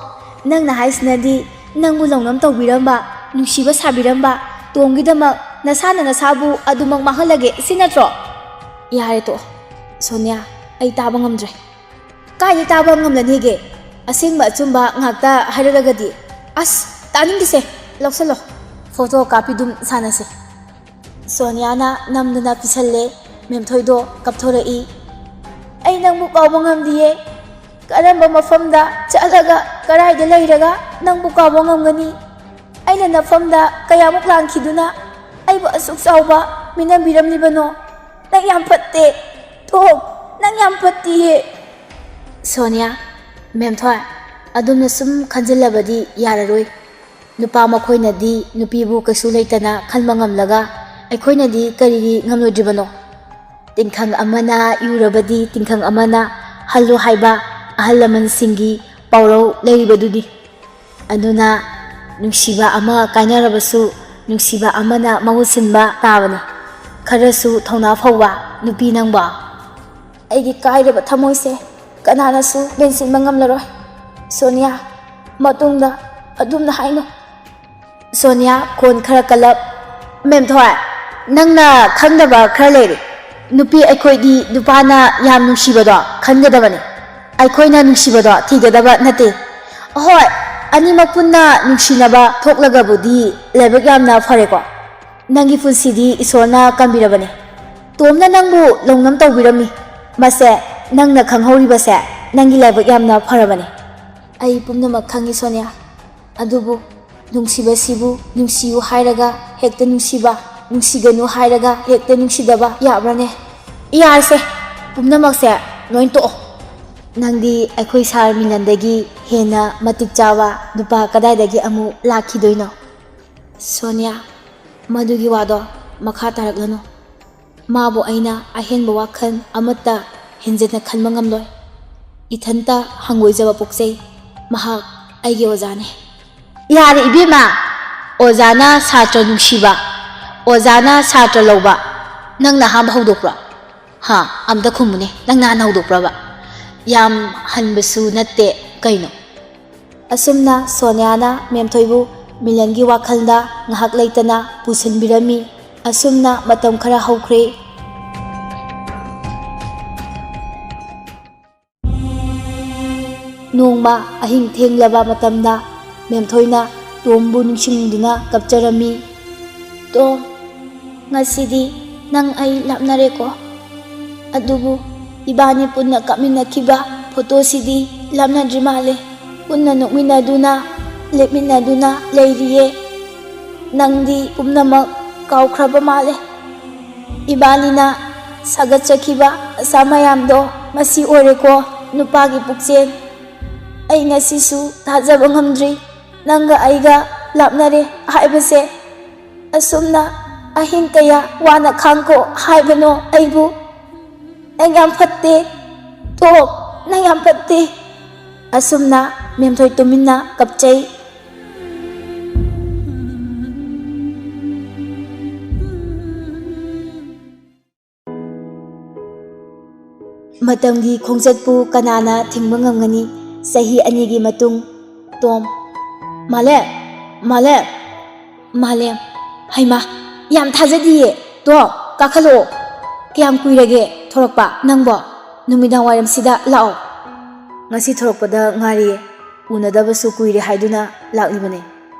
ꯅꯪꯅ ꯍꯥꯏꯁꯤꯅꯗꯤ ꯅꯪꯕꯨ ꯂꯧꯅꯝ ꯇꯧꯕꯤꯔꯝꯕ, ꯅꯨꯡꯁꯤꯕ ꯁꯥꯕꯤꯔꯝꯕ ꯇꯣꯝꯒꯤꯗꯃꯛ ꯅꯁꯥꯅ ꯅꯁꯥꯕꯨ ꯑꯗꯨꯃꯛ ꯃꯥꯡꯍꯜꯂꯒꯦ, ꯁꯤ ꯅꯠꯇ꯭ꯔꯣ?" "ꯌꯥꯔꯦ ꯇꯣꯛꯑꯣ, ꯁꯣꯅꯤꯌꯥ, ꯑꯩ ꯇꯥꯕ ꯉꯝꯗ꯭ꯔꯦ"꯫ "ꯀꯥꯏꯗꯩ ꯇꯥꯕ ꯉꯝꯂꯅꯤꯒꯦ? ꯑꯁꯦꯡꯕ ꯑꯆꯨꯝꯕ ꯉꯥꯛꯇ ꯍꯥꯏꯔꯛꯂꯒꯗꯤ"꯫ "ꯑꯁ, ꯇꯥꯅꯤꯡꯗꯦꯁꯦ, ꯂꯧꯁꯜꯂꯣ, ꯐꯣꯇꯣ ꯀꯥꯞꯄꯤꯗꯨꯝ ꯁꯥꯟꯅꯁꯦ"꯫ ꯁꯣꯅꯤꯌꯥꯅ ꯅꯝꯗꯨꯅ ꯄꯤꯁꯜꯂꯦ꯫ ꯃꯦꯝꯊꯣꯏꯗꯣ ꯀꯞꯊꯣꯔꯛꯏ꯫ "ꯑꯩ ꯅꯪꯕꯨ ꯀꯥꯎꯕ ꯉꯝꯗꯤꯌꯦ꯫ ꯀꯔꯝꯕ ꯃꯐꯝꯗ ꯆꯠꯂꯒ, ꯀꯔꯥꯏꯗ ꯂꯩꯔꯒ ꯅꯪꯕꯨ ꯀꯥꯎꯕ ꯉꯝꯒꯅꯤ? ꯑꯩꯅ ꯅꯐꯝꯗ ꯀꯌꯥꯃꯨꯛ ꯂꯥꯟꯈꯤꯗꯨꯅ ꯑꯩꯕꯨ ꯑꯁꯨꯛ ꯆꯥꯎꯕ ꯃꯤꯅꯝꯕꯤꯔꯝꯂꯤꯕꯅꯣ? ꯅꯪ ꯌꯥꯝ ꯐꯠꯇꯦ꯫ ꯇꯣꯝ, ꯅꯪ ꯌꯥꯝ ꯐꯠꯇꯤꯌꯦ"꯫ "ꯁꯣꯅꯤꯌꯥ, ꯃꯦꯝꯊꯣꯏ, ꯑꯗꯣꯝꯅ ꯁꯨꯝ ꯈꯟꯖꯤꯜꯂꯕꯗꯤ ꯌꯥꯔꯔꯣꯏ꯫ ꯅꯨꯄꯥ ꯃꯈꯣꯏꯅꯗꯤ ꯅꯨꯄꯤꯕꯨ ꯀꯩꯁꯨ ꯂꯩꯇꯅ ꯈꯟꯕ ꯉꯝꯂꯒ ꯑꯩꯈꯣꯏꯅꯗꯤ ꯀꯔꯤꯒꯤ ꯉꯝꯂꯣꯏꯗ꯭ꯔꯤꯕꯅꯣ? ꯇꯤꯡꯈꯪ ꯑꯃꯅ ꯏꯔꯨꯔꯕꯗꯤ ꯇꯤꯡꯈꯪ ꯑꯃꯅ ꯍꯜꯂꯨ ꯍꯥꯏꯕ ꯑꯍꯜ ꯂꯃꯟꯁꯤꯡꯒꯤ ꯄꯥꯎꯔꯧ ꯂꯩꯔꯤꯕꯗꯨꯅꯤ꯫ ꯑꯗꯨꯅ ꯅꯨꯡꯁꯤꯕ ꯑꯃ ꯀꯥꯏꯅꯔꯕꯁꯨ ꯅꯨꯡꯁꯤꯕ ꯑꯃꯅ ꯃꯍꯨꯠ ꯁꯤꯟꯕ ꯇꯥꯕꯅꯤ꯫ ꯈꯔꯁꯨ ꯊꯧꯅꯥ ꯐꯧꯕ ꯅꯨꯄꯤ ꯅꯪꯕꯣ"꯫ "ꯑꯩꯒꯤ ꯀꯥꯏꯔꯕ ꯊꯃꯣꯏꯁꯦ ꯀꯅꯥꯅꯁꯨ ꯃꯦꯟꯁꯤꯟꯕ ꯉꯝꯂꯔꯣꯏ꯫ ꯁꯣꯅꯤꯌꯥ, ꯃꯇꯨꯡꯗ ꯑꯗꯨꯝꯅ ꯍꯥꯏꯅꯨ꯫ ꯁꯣꯅꯤꯌꯥ, ꯈꯣꯟ ꯈꯔ ꯀꯜꯂꯞ, "ꯃꯦꯝꯊꯣꯏ, ꯅꯪꯅ ꯈꯪꯗꯕ ꯈꯔ ꯂꯩꯔꯦ꯫ ꯅꯨꯄꯤ ꯑꯩꯈꯣꯏꯗꯤ ꯅꯨꯄꯥꯅ ꯌꯥꯝ ꯅꯨꯡꯁꯤꯕꯗꯣ ꯈꯟꯒꯗꯕꯅꯤ꯫ ꯑꯩꯈꯣꯏꯅ ꯅꯨꯡꯁꯤꯕꯗꯣ ꯊꯤꯒꯗꯕ ꯅꯠꯇꯦ꯫ ꯍꯣꯏ, ꯑꯅꯤꯃꯛ ꯄꯨꯟꯅ ꯅꯨꯡꯁꯤꯅꯕ ꯊꯣꯛꯂꯒꯕꯨꯗꯤ ꯂꯥꯏꯕꯛ ꯌꯥꯝꯅ ꯐꯔꯦꯀꯣ꯫ ꯅꯪꯒꯤ ꯄꯨꯟꯁꯤꯗꯤ ꯏꯁꯣꯔꯅ ꯀꯟꯕꯤꯔꯕꯅꯦ꯫ ꯇꯣꯝꯅ ꯅꯪꯕꯨ ꯂꯧꯅꯝ ꯇꯧꯕꯤꯔꯝꯃꯤ꯫ ꯃꯁꯦ ꯅꯪꯅ ꯈꯪꯍꯧꯔꯤꯕꯁꯦ ꯅꯪꯒꯤ ꯂꯥꯏꯕꯛ ꯌꯥꯝꯅ ꯐꯔꯕꯅꯦ꯫" "ꯑꯩ ꯄꯨꯝꯅꯃꯛ ꯈꯪꯉꯤ ꯁꯣꯅꯤꯌꯥ꯫ ꯑꯗꯨꯕꯨ ꯅꯨꯡꯁꯤꯕꯁꯤꯕꯨ ꯅꯨꯡꯁꯤꯌꯨ ꯍꯥꯏꯔꯒ ꯍꯦꯛꯇ ꯅꯨꯡꯁꯤꯕ, ꯅꯨꯡꯁꯤꯒꯅꯨ ꯍꯥꯏꯔꯒ ꯍꯦꯛꯇ ꯅꯨꯡꯁꯤꯗꯕ ꯌꯥꯕ꯭ꯔꯅꯦ?" "ꯌꯥꯔꯁꯦ, ꯄꯨꯝꯅꯃꯛꯁꯦ ꯂꯣꯏ ꯇꯣꯛꯑꯣ꯫ ꯅꯪꯗꯤ ꯑꯩꯈꯣꯏ ꯁꯥꯔ ꯃꯤꯂꯟꯗꯒꯤ ꯍꯦꯟꯅ ꯃꯇꯤꯛ ꯆꯥꯕ ꯅꯨꯄꯥ ꯀꯗꯥꯏꯗꯒꯤ ꯑꯃꯨꯛ ꯂꯥꯛꯈꯤꯗꯣꯏꯅꯣ?" "ꯁꯣꯅꯤꯌꯥ, ꯃꯗꯨꯒꯤ ꯋꯥꯗꯣ ꯃꯈꯥ ꯇꯥꯔꯛꯂꯅꯨ꯫ ꯃꯥꯕꯨ ꯑꯩꯅ ꯑꯍꯦꯟꯕ ꯋꯥꯈꯜ ꯑꯃꯠꯇ ꯍꯦꯟꯖꯤꯟꯅ ꯈꯟꯕ ꯉꯝꯂꯣꯏ꯫ ꯏꯊꯟꯇ ꯍꯪꯒꯣꯏꯖꯕ ꯄꯣꯛꯆꯩ꯫ ꯃꯍꯥꯛ ꯑꯩꯒꯤ ꯑꯣꯖꯥꯅꯤ꯫" "ꯌꯥꯔꯦ ꯏꯕꯦꯝꯃ, ꯑꯣꯖꯥꯅ ꯁꯥꯇ꯭ꯔ ꯅꯨꯡꯁꯤꯕ, ꯑꯣꯖꯥꯅ ꯁꯥꯇ꯭ꯔ ꯂꯧꯕ ꯅꯪꯅ ꯑꯍꯥꯟꯕ ꯍꯧꯗꯣꯛꯄ꯭ꯔꯣ? ꯍꯥ, ꯑꯝꯇ ꯈꯨꯝꯃꯨꯅꯦ, ꯅꯪꯅ ꯍꯥꯟꯅ ꯍꯧꯗꯣꯛꯄ꯭ꯔꯕ? ꯌꯥꯝ ꯍꯟꯕꯁꯨ ꯅꯠꯇꯦ ꯀꯩꯅꯣ?" ꯑꯁꯨꯝꯅ ꯁꯣꯅꯤꯌꯥꯅ ꯃꯦꯝꯊꯣꯏꯕꯨ ꯃꯤꯂꯟꯒꯤ ꯋꯥꯈꯜꯗ ꯉꯥꯏꯍꯥꯛ ꯂꯩꯇꯅ ꯄꯨꯁꯤꯟꯕꯤꯔꯝꯃꯤ꯫ ꯑꯁꯨꯝꯅ ꯃꯇꯝ ꯈꯔ ꯍꯧꯈ꯭ꯔꯦ꯫ ꯅꯣꯡꯃ ꯑꯍꯤꯡ ꯊꯦꯡꯂꯕ ꯃꯇꯝꯗ ꯃꯦꯝꯊꯣꯏꯅ ꯇꯣꯝꯕꯨ ꯅꯤꯡꯁꯤꯡꯗꯨꯅ ꯀꯞꯆꯔꯝꯃꯤ꯫ "ꯇꯣꯝ, ꯉꯁꯤꯗꯤ ꯅꯪ ꯑꯩ ꯂꯥꯞꯅꯔꯦꯀꯣ꯫ ꯑꯗꯨꯕꯨ ꯏꯕꯥꯅꯤ ꯄꯨꯟꯅ ꯀꯥꯞꯃꯤꯟꯅꯈꯤꯕ ꯐꯣꯇꯣꯁꯤꯗꯤ ꯂꯥꯞꯅꯗ꯭ꯔꯤ ꯃꯥꯜꯂꯦ꯫ ꯄꯨꯟꯅ ꯅꯣꯛꯃꯤꯟꯅꯗꯨꯅ, ꯂꯦꯞꯃꯤꯟꯅꯗꯨꯅ ꯂꯩꯔꯤꯌꯦ꯫ ꯅꯪꯗꯤ ꯄꯨꯝꯅꯃꯛ ꯀꯥꯎꯈ꯭ꯔꯕ ꯃꯥꯜꯂꯦ꯫ ꯏꯕꯥꯅꯤꯅ ꯁꯥꯒꯠꯆꯈꯤꯕ ꯑꯁꯥ ꯃꯌꯥꯝꯗꯣ ꯃꯁꯤ ꯑꯣꯏꯔꯦꯀꯣ, ꯅꯨꯄꯥꯒꯤ ꯄꯨꯛꯆꯦꯜ꯫ ꯑꯩ ꯉꯁꯤꯁꯨ ꯊꯥꯖꯕ ꯉꯝꯗ꯭ꯔꯤ ꯅꯪꯒ ꯑꯩꯒ ꯂꯥꯞꯅꯔꯦ ꯍꯥꯏꯕꯁꯦ꯫ ꯑꯁꯨꯝꯅ ꯑꯍꯤꯡ ꯀꯌꯥ ꯋꯥꯅ ꯈꯥꯡꯈꯣ ꯍꯥꯏꯕꯅꯣ ꯑꯩꯕꯨ꯫ ꯅꯪ ꯌꯥꯝ ꯐꯠꯇꯦ꯫ ꯇꯣꯝ, ꯅꯪ ꯌꯥꯝ ꯐꯠꯇꯦ꯫" ꯑꯁꯨꯝꯅ ꯃꯦꯝꯊꯣꯏ ꯇꯨꯃꯤꯟꯅ ꯀꯞꯆꯩ꯫ ꯃꯇꯝꯒꯤ ꯈꯣꯡꯆꯠꯄꯨ ꯀꯅꯥꯅ ꯊꯤꯡꯕ ꯉꯝꯒꯅꯤ? ꯆꯍꯤ ꯑꯅꯤꯒꯤ ꯃꯇꯨꯡ꯫ ꯇꯣꯝ꯫ "ꯃꯥꯂꯦꯝ! ꯃꯥꯂꯦꯝ!" "ꯃꯥꯂꯦꯝ! ꯍꯩꯃꯥ, ꯌꯥꯝ ꯊꯥꯖꯗꯤꯌꯦ꯫ ꯇꯣꯝ, ꯀꯥꯈꯠꯂꯛꯑꯣ꯫ ꯀꯌꯥꯝ ꯀꯨꯏꯔꯒꯦ ꯊꯣꯔꯛꯄ ꯅꯪꯕꯣ? ꯅꯨꯃꯤꯗꯥꯡ ꯋꯥꯏꯔꯝꯁꯤꯗ ꯂꯥꯛꯑꯣ꯫" "ꯉꯁꯤ ꯊꯣꯔꯛꯄꯗ ꯉꯥꯏꯔꯤꯌꯦ꯫ ꯎꯅꯗꯕꯁꯨ ꯀꯨꯏꯔꯦ ꯍꯥꯏꯗꯨꯅ ꯂꯥꯛꯂꯤꯕꯅꯦ꯫"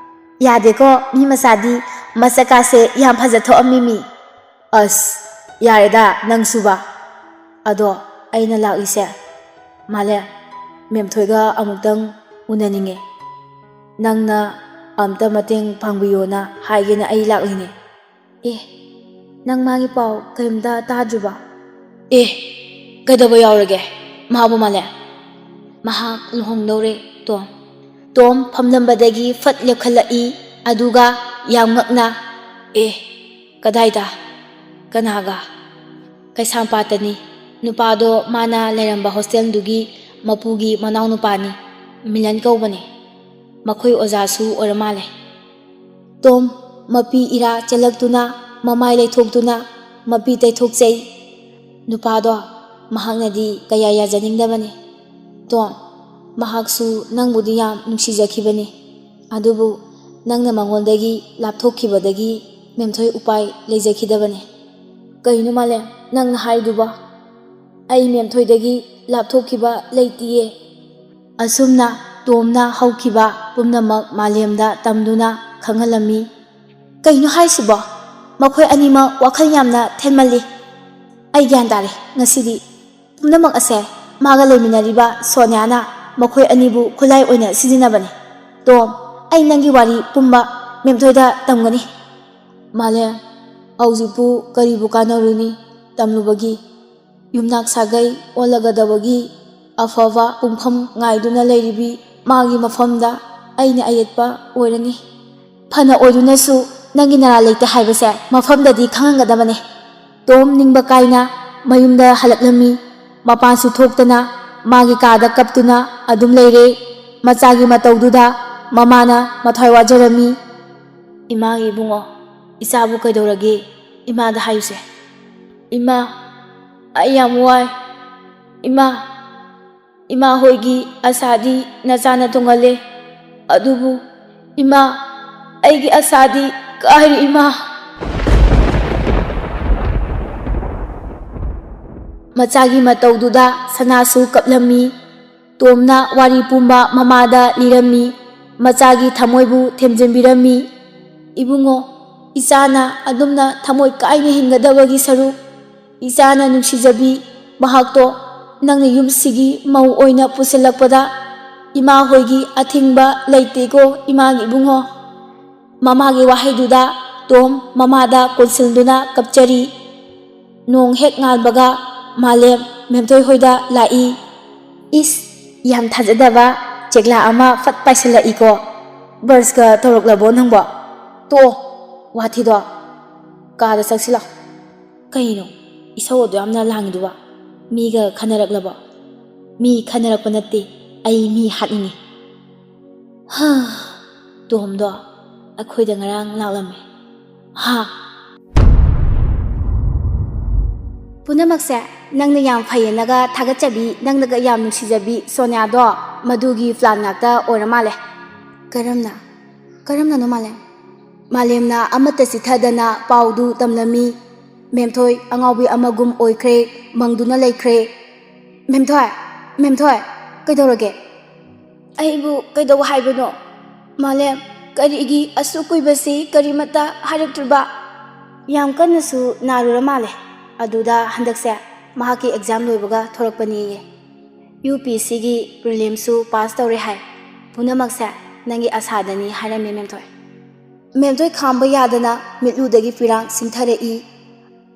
"ꯌꯥꯗꯦꯀꯣ, ꯃꯤ ꯃꯆꯥꯗꯤ ꯃꯁꯛꯀꯥꯁꯦ ꯌꯥꯝ ꯐꯖ ꯊꯣꯛꯑꯝꯃꯤꯃꯤ꯫" "ꯑꯁ, ꯌꯥꯔꯦꯗ ꯅꯪꯁꯨꯕ꯫ ꯑꯗꯣ ꯑꯩꯅ ꯂꯥꯛꯂꯤꯁꯦ, ꯃꯥꯂꯦꯝ, ꯃꯦꯝꯊꯣꯏꯒ ꯑꯃꯨꯛꯇꯪ ꯎꯅꯅꯤꯡꯉꯦ꯫ ꯅꯪꯅ ꯑꯝꯇ ꯃꯇꯦꯡ ꯄꯥꯡꯕꯤꯌꯣꯅ ꯍꯥꯏꯒꯦꯅ ꯑꯩ ꯂꯥꯛꯂꯤꯅꯦ꯫" "ꯑꯦ, ꯅꯪ ꯃꯥꯒꯤ ꯄꯥꯎ ꯀꯔꯤꯝꯇ ꯇꯥꯗ꯭ꯔꯤꯕꯣ?" "ꯑꯦ, ꯀꯩꯗꯧꯕ ꯌꯥꯎꯔꯒꯦ ꯃꯥꯕꯨ, ꯃꯥꯂꯦꯝ?" "ꯃꯍꯥꯛ ꯂꯨꯍꯣꯡꯗꯧꯔꯦ, ꯇꯣꯝ꯫" ꯇꯣꯝ ꯐꯝꯂꯝꯕꯗꯒꯤ ꯐꯠ ꯂꯦꯞꯈꯠꯂꯛꯏ, ꯑꯗꯨꯒ ꯌꯥꯝ ꯉꯛꯅ, "ꯑꯦ, ꯀꯗꯥꯏꯗ? ꯀꯅꯥꯒ?" "ꯀꯩꯁꯥꯝꯄꯥꯠꯇꯅꯤ꯫ ꯅꯨꯄꯥꯗꯣ ꯃꯥꯅ ꯂꯩꯔꯝꯕ ꯍꯣꯁꯇꯦꯜꯗꯨꯒꯤ ꯃꯄꯨꯒꯤ ꯃꯅꯥꯎꯅꯨꯄꯥꯅꯤ꯫ ꯃꯤꯂꯟ ꯀꯧꯕꯅꯦ꯫ ꯃꯈꯣꯏ ꯑꯣꯖꯥꯁꯨ ꯑꯣꯏꯔ ꯃꯥꯜꯂꯦ꯫" ꯇꯣꯝ ꯃꯄꯤ ꯏꯔꯥ ꯆꯦꯜꯂꯛꯇꯨꯅ, ꯃꯃꯥꯏ ꯂꯩꯊꯣꯛꯇꯨꯅ ꯃꯄꯤ ꯇꯩꯊꯣꯛꯆꯩ꯫ "ꯅꯨꯄꯥꯗꯣ ꯃꯍꯥꯛꯅꯗꯤ ꯀꯌꯥ ꯌꯥꯖꯅꯤꯡꯗꯕꯅꯤ꯫ ꯇꯣꯝ, ꯃꯍꯥꯛꯁꯨ ꯅꯪꯕꯨꯗꯤ ꯌꯥꯝ ꯅꯨꯡꯁꯤꯖꯈꯤꯕꯅꯤ꯫ ꯑꯗꯨꯕꯨ ꯅꯪꯅ ꯃꯉꯣꯟꯗꯒꯤ ꯂꯥꯞꯊꯣꯛꯈꯤꯕꯗꯒꯤ ꯃꯦꯝꯊꯣꯏ ꯎꯄꯥꯏ ꯂꯩꯖꯈꯤꯗꯕꯅꯤ꯫" "ꯀꯩꯅꯣ ꯃꯥꯂꯦꯝ ꯅꯪꯅ ꯍꯥꯏꯗꯨꯕꯣ? ꯑꯩ ꯃꯦꯝꯊꯣꯏꯗꯒꯤ ꯂꯥꯞꯊꯣꯛꯈꯤꯕ ꯂꯩꯇꯤꯌꯦ꯫" ꯑꯁꯨꯝꯅ ꯇꯣꯝꯅ ꯍꯧꯈꯤꯕ ꯄꯨꯝꯅꯃꯛ ꯃꯥꯂꯦꯝꯗ ꯇꯝꯗꯨꯅ ꯈꯪꯍꯜꯂꯝꯃꯤ꯫ "ꯀꯩꯅꯣ ꯍꯥꯏꯁꯤꯕꯣ? ꯃꯈꯣꯏ ꯑꯅꯤꯃꯛ ꯋꯥꯈꯜ ꯌꯥꯝꯅ ꯊꯦꯟꯃꯜꯂꯤ꯫ ꯑꯩ ꯒ꯭ꯌꯥꯟ ꯇꯥꯔꯦ ꯉꯁꯤꯗꯤ꯫ ꯄꯨꯝꯅꯃꯛ ꯑꯁꯦ ꯃꯥꯒ ꯂꯩꯃꯤꯟꯅꯔꯤꯕ ꯁꯣꯅꯤꯌꯥꯅ ꯃꯈꯣꯏ ꯑꯅꯤꯕꯨ ꯈꯨꯠꯂꯥꯏ ꯑꯣꯏꯅ ꯁꯤꯖꯤꯟꯅꯕꯅꯤ꯫ ꯇꯣꯝ, ꯑꯩ ꯅꯪꯒꯤ ꯋꯥꯔꯤ ꯄꯨꯝꯕ ꯃꯦꯝꯊꯣꯏꯗ ꯇꯝꯒꯅꯤ꯫" "ꯃꯥꯂꯦꯝ, ꯍꯧꯖꯤꯛꯄꯨ ꯀꯔꯤꯕꯨ ꯀꯥꯟꯅꯔꯨꯅꯤ ꯇꯝꯂꯨꯕꯒꯤ? ꯌꯨꯝꯅꯥꯛ ꯁꯥꯒꯩ ꯑꯣꯜꯂꯒꯗꯕꯒꯤ ꯑꯐꯕ ꯄꯨꯡꯐꯝ ꯉꯥꯏꯗꯨꯅ ꯂꯩꯔꯤꯕꯤ ꯃꯥꯒꯤ ꯃꯐꯝꯗ ꯑꯩꯅ ꯑꯌꯦꯠꯄ ꯑꯣꯏꯔꯅꯤ꯫ ꯐꯅ ꯑꯣꯏꯗꯨꯅꯁꯨ ꯅꯪꯒꯤ ꯅꯔꯥ ꯂꯩꯇꯦ ꯍꯥꯏꯕꯁꯦ ꯃꯐꯝꯗꯗꯤ ꯈꯪꯍꯟꯒꯗꯕꯅꯦ꯫" ꯇꯣꯝ ꯅꯤꯡꯕ ꯀꯥꯏꯅ ꯃꯌꯨꯝꯗ ꯍꯜꯂꯛꯂꯝꯃꯤ꯫ ꯃꯄꯥꯟꯁꯨ ꯊꯣꯛꯇꯅ ꯃꯥꯒꯤ ꯀꯥꯗ ꯀꯞꯇꯨꯅ ꯑꯗꯨꯝ ꯂꯩꯔꯦ꯫ ꯃꯆꯥꯒꯤ ꯃꯇꯧꯗꯨꯗ ꯃꯃꯥꯅ ꯃꯊ꯭ꯋꯥꯏ ꯋꯥꯖꯔꯝꯃꯤ꯫ "ꯏꯃꯥꯒꯤ ꯏꯕꯨꯡꯉꯣ, ꯏꯆꯥꯕꯨ ꯀꯩꯗꯧꯔꯒꯦ? ꯏꯃꯥꯗ ꯍꯥꯏꯌꯨꯁꯦ꯫" "ꯏꯃꯥ, ꯑꯩ ꯌꯥꯝ ꯋꯥꯏ꯫ ꯏꯃꯥ, ꯏꯃꯥ ꯍꯣꯏꯒꯤ ꯑꯁꯥꯗꯤ ꯅꯆꯥꯅ ꯊꯨꯡꯍꯜꯂꯦ꯫ ꯑꯗꯨꯕꯨ ꯏꯃꯥ, ꯑꯩꯒꯤ ꯑꯁꯥꯗꯤ ꯀꯥꯏꯔꯦ ꯏꯃꯥ꯫ ꯃꯆꯥꯒꯤ ꯃꯇꯧꯗꯨꯗ ꯁꯅꯥꯁꯨ ꯀꯞꯂꯝꯃꯤ꯫ ꯇꯣꯝꯅ ꯋꯥꯔꯤ ꯄꯨꯝꯕ ꯃꯃꯥꯗ ꯂꯤꯔꯝꯃꯤ꯫ ꯃꯆꯥꯒꯤ ꯊꯃꯣꯏꯕꯨ ꯊꯦꯝꯖꯤꯟꯕꯤꯔꯝꯃꯤ꯫ ꯏꯕꯨꯡꯉꯣ, ꯏꯆꯥꯅ ꯑꯗꯨꯝꯅ ꯊꯃꯣꯏ ꯀꯥꯏꯅ ꯍꯤꯡꯒꯗꯕꯒꯤ ꯁꯔꯨꯛ, ꯏꯆꯥꯅ ꯅꯨꯡꯁꯤꯖꯕꯤ ꯃꯍꯥꯛꯇꯣ ꯅꯪꯅ ꯌꯨꯝꯁꯤꯒꯤ ꯃꯧ ꯑꯣꯏꯅ ꯄꯨꯁꯤꯜꯂꯛꯄꯗ ꯏꯃꯥ ꯍꯣꯏꯒꯤ ꯑꯊꯤꯡꯕ ꯂꯩꯇꯦꯀꯣ ꯏꯃꯥꯒꯤ ꯏꯕꯨꯡꯉꯣ꯫ ꯃꯃꯥꯒꯤ ꯋꯥꯍꯩꯗꯨꯗ ꯇꯣꯝ ꯃꯃꯥꯗ ꯀꯣꯟꯁꯤꯟꯗꯨꯅ ꯀꯞꯆꯔꯤ꯫ ꯅꯣꯡ ꯍꯦꯛ ꯉꯥꯟꯕꯒ ꯃꯥꯂꯦꯝ ꯃꯦꯝꯊꯣꯏ ꯍꯣꯏꯗ ꯂꯥꯛꯏ꯫ ꯏꯁ, ꯌꯥꯝ ꯊꯥꯖꯗꯕ ꯆꯦꯛꯂꯥ ꯑꯃ ꯐꯠ ꯄꯥꯏꯁꯤꯜꯂꯛꯏꯀꯣ꯫ ꯕ꯭ꯔꯁꯀ ꯇꯧꯔꯛꯂꯕꯣ ꯅꯪꯕꯣ? ꯇꯣꯛꯑꯣ, ꯋꯥꯊꯤꯗꯣ꯫ ꯀꯥꯗ ꯆꯪꯁꯤꯜꯂꯣ꯫ ꯀꯩꯅꯣ ꯏꯁꯧ ꯑꯗꯨ ꯌꯥꯝꯅ ꯂꯥꯡꯉꯤꯗꯨꯕꯣ? ꯃꯤꯒ ꯈꯟꯅꯔꯛꯂꯕꯣ? ꯃꯤ ꯈꯟꯅꯔꯛꯄ ꯅꯠꯇꯦ, ꯑꯩ ꯃꯤ ꯍꯥꯠꯅꯤꯡꯉꯤ꯫ ꯍꯥ, ꯇꯣꯝꯗꯣ ꯑꯩꯈꯣꯏꯗ ꯉꯔꯥꯡ ꯂꯥꯛꯂꯝꯃꯦ꯫ ꯍꯥ? ꯄꯨꯝꯅꯃꯛꯁꯦ ꯅꯪꯅ ꯌꯥꯝ ꯐꯩꯌꯦꯅꯒ ꯊꯥꯒꯠꯆꯕꯤ, ꯅꯪꯅꯒ ꯌꯥꯝ ꯅꯨꯡꯁꯤꯖꯕꯤ ꯁꯣꯅꯤꯌꯥꯗꯣ ꯃꯗꯨꯒꯤ ꯄ꯭ꯂꯥꯟ ꯉꯥꯛꯇ ꯑꯣꯏꯔ ꯃꯥꯜꯂꯦ꯫ ꯀꯔꯝꯅ? ꯀꯔꯝꯅꯅꯣ ꯃꯥꯂꯦꯝ? ꯃꯥꯂꯦꯝꯅ ꯑꯃꯠꯇ ꯆꯤꯊꯗꯅ ꯄꯥꯎꯗꯨ ꯇꯝꯂꯝꯃꯤ꯫ ꯃꯦꯝꯊꯣꯏ ꯑꯉꯥꯎꯕꯤ ꯑꯃꯒꯨꯝ ꯑꯣꯏꯈ꯭ꯔꯦ, ꯃꯪꯗꯨꯅ ꯂꯩꯈ꯭ꯔꯦ꯫ ꯃꯦꯝꯊꯣꯏ, ꯃꯦꯝꯊꯣꯏ, ꯀꯩꯗꯧꯔꯒꯦ? ꯑꯩꯕꯨ ꯀꯩꯗꯧ ꯍꯥꯏꯕꯅꯣ? ꯃꯥꯂꯦꯝ, ꯀꯔꯤꯒꯤ ꯑꯁꯨꯛ ꯀꯨꯏꯕꯁꯤ ꯀꯔꯤꯃꯠꯇ ꯍꯥꯏꯔꯛꯇ꯭ꯔꯤꯕ? ꯌꯥꯝ ꯀꯟꯅꯁꯨ ꯅꯥꯔꯨꯔ ꯃꯥꯜꯂꯦ꯫ ꯑꯗꯨꯗ ꯍꯟꯗꯛꯁꯦ ꯃꯍꯥꯛꯀꯤ ꯑꯦꯛꯖꯥꯝ ꯂꯣꯏꯕꯒ ꯊꯣꯔꯛꯄꯅꯦꯌꯦ꯫ ꯌꯨ ꯄꯤ ꯑꯦꯁ ꯁꯤꯒꯤ ꯄ꯭ꯔꯤꯂꯤꯝꯁꯨ ꯄꯥꯁ ꯇꯧꯔꯦ ꯍꯥꯏ꯫ ꯄꯨꯝꯅꯃꯛꯁꯦ ꯅꯪꯒꯤ ꯑꯁꯥꯗꯅꯤ ꯍꯥꯏꯔꯝꯃꯦ ꯃꯦꯝꯊꯣꯏ꯫ ꯃꯦꯝꯊꯣꯏ ꯈꯥꯝꯕ ꯌꯥꯗꯅ ꯃꯤꯠꯂꯨꯗꯒꯤ ꯄꯤꯔꯥꯡ ꯁꯤꯡꯊꯔꯛꯏ꯫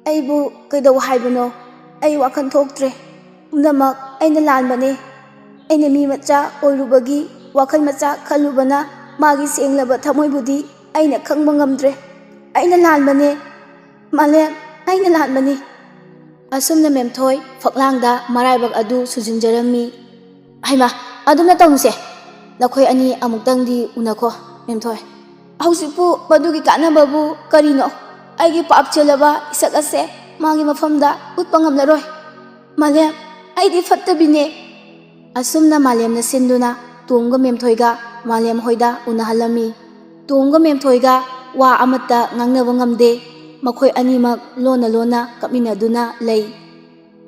ꯑꯩꯕꯨ ꯀꯩꯗꯧ ꯍꯥꯏꯕꯅꯣ? ꯑꯩ ꯋꯥꯈꯜ ꯊꯣꯛꯇ꯭ꯔꯦ꯫ ꯄꯨꯝꯅꯃꯛ ꯑꯩꯅ ꯂꯥꯟꯕꯅꯦ꯫ ꯑꯩꯅ ꯃꯤ ꯃꯆꯥ ꯑꯣꯏꯔꯨꯕꯒꯤ ꯋꯥꯈꯜ ꯃꯆꯥ ꯈꯜꯂꯨꯕꯅ ꯃꯥꯒꯤ ꯁꯦꯡꯂꯕ ꯊꯃꯣꯏꯕꯨꯗꯤ ꯑꯩꯅ ꯈꯪꯕ ꯉꯝꯗ꯭ꯔꯦ꯫ ꯑꯩꯅ ꯂꯥꯟꯕꯅꯦ꯫ ꯃꯥꯂꯦꯝ, ꯑꯩꯅ ꯂꯥꯟꯕꯅꯤ꯫ ꯑꯁꯨꯝꯅ ꯃꯦꯝꯊꯣꯏ ꯐꯛꯂꯥꯡꯗ ꯃꯔꯥꯏꯕꯛ ꯑꯗꯨ ꯁꯨꯖꯤꯟꯖꯔꯝꯃꯤ꯫ ꯍꯩꯃꯥ, ꯑꯗꯨꯝꯅ ꯇꯧꯅꯨꯁꯦ꯫ ꯅꯈꯣꯏ ꯑꯅꯤ ꯑꯃꯨꯛꯇꯪꯗꯤ ꯎꯅꯈꯣ, ꯃꯦꯝꯊꯣꯏ꯫ ꯍꯧꯖꯤꯛꯄꯨ ꯃꯗꯨꯒꯤ ꯀꯥꯟꯅꯕꯕꯨ ꯀꯔꯤꯅꯣ? ꯑꯩꯒꯤ ꯄꯥꯞ ꯆꯦꯜꯂꯕ ꯏꯁꯛ ꯑꯁꯦ ꯃꯥꯒꯤ ꯃꯐꯝꯗ ꯎꯠꯄ ꯉꯝꯂꯔꯣꯏ꯫ ꯃꯥꯂꯦꯝ, ꯑꯩꯗꯤ ꯐꯠꯇꯕꯤꯅꯦ꯫ ꯑꯁꯨꯝꯅ ꯃꯥꯂꯦꯝꯅ ꯁꯤꯟꯗꯨꯅ ꯇꯣꯝꯒ ꯃꯦꯝꯊꯣꯏꯒ ꯃꯥꯂꯦꯝ ꯍꯣꯏꯗ ꯎꯅꯍꯜꯂꯝꯃꯤ꯫ ꯇꯣꯝꯒ ꯃꯦꯝꯊꯣꯏꯒ ꯋꯥ ꯑꯃꯠꯇ ꯉꯥꯡꯅꯕ ꯉꯝꯗꯦ꯫ ꯃꯈꯣꯏ ꯑꯅꯤꯃꯛ ꯂꯣꯟꯅ ꯂꯣꯟꯅ ꯀꯞꯃꯤꯟꯅꯗꯨꯅ ꯂꯩ꯫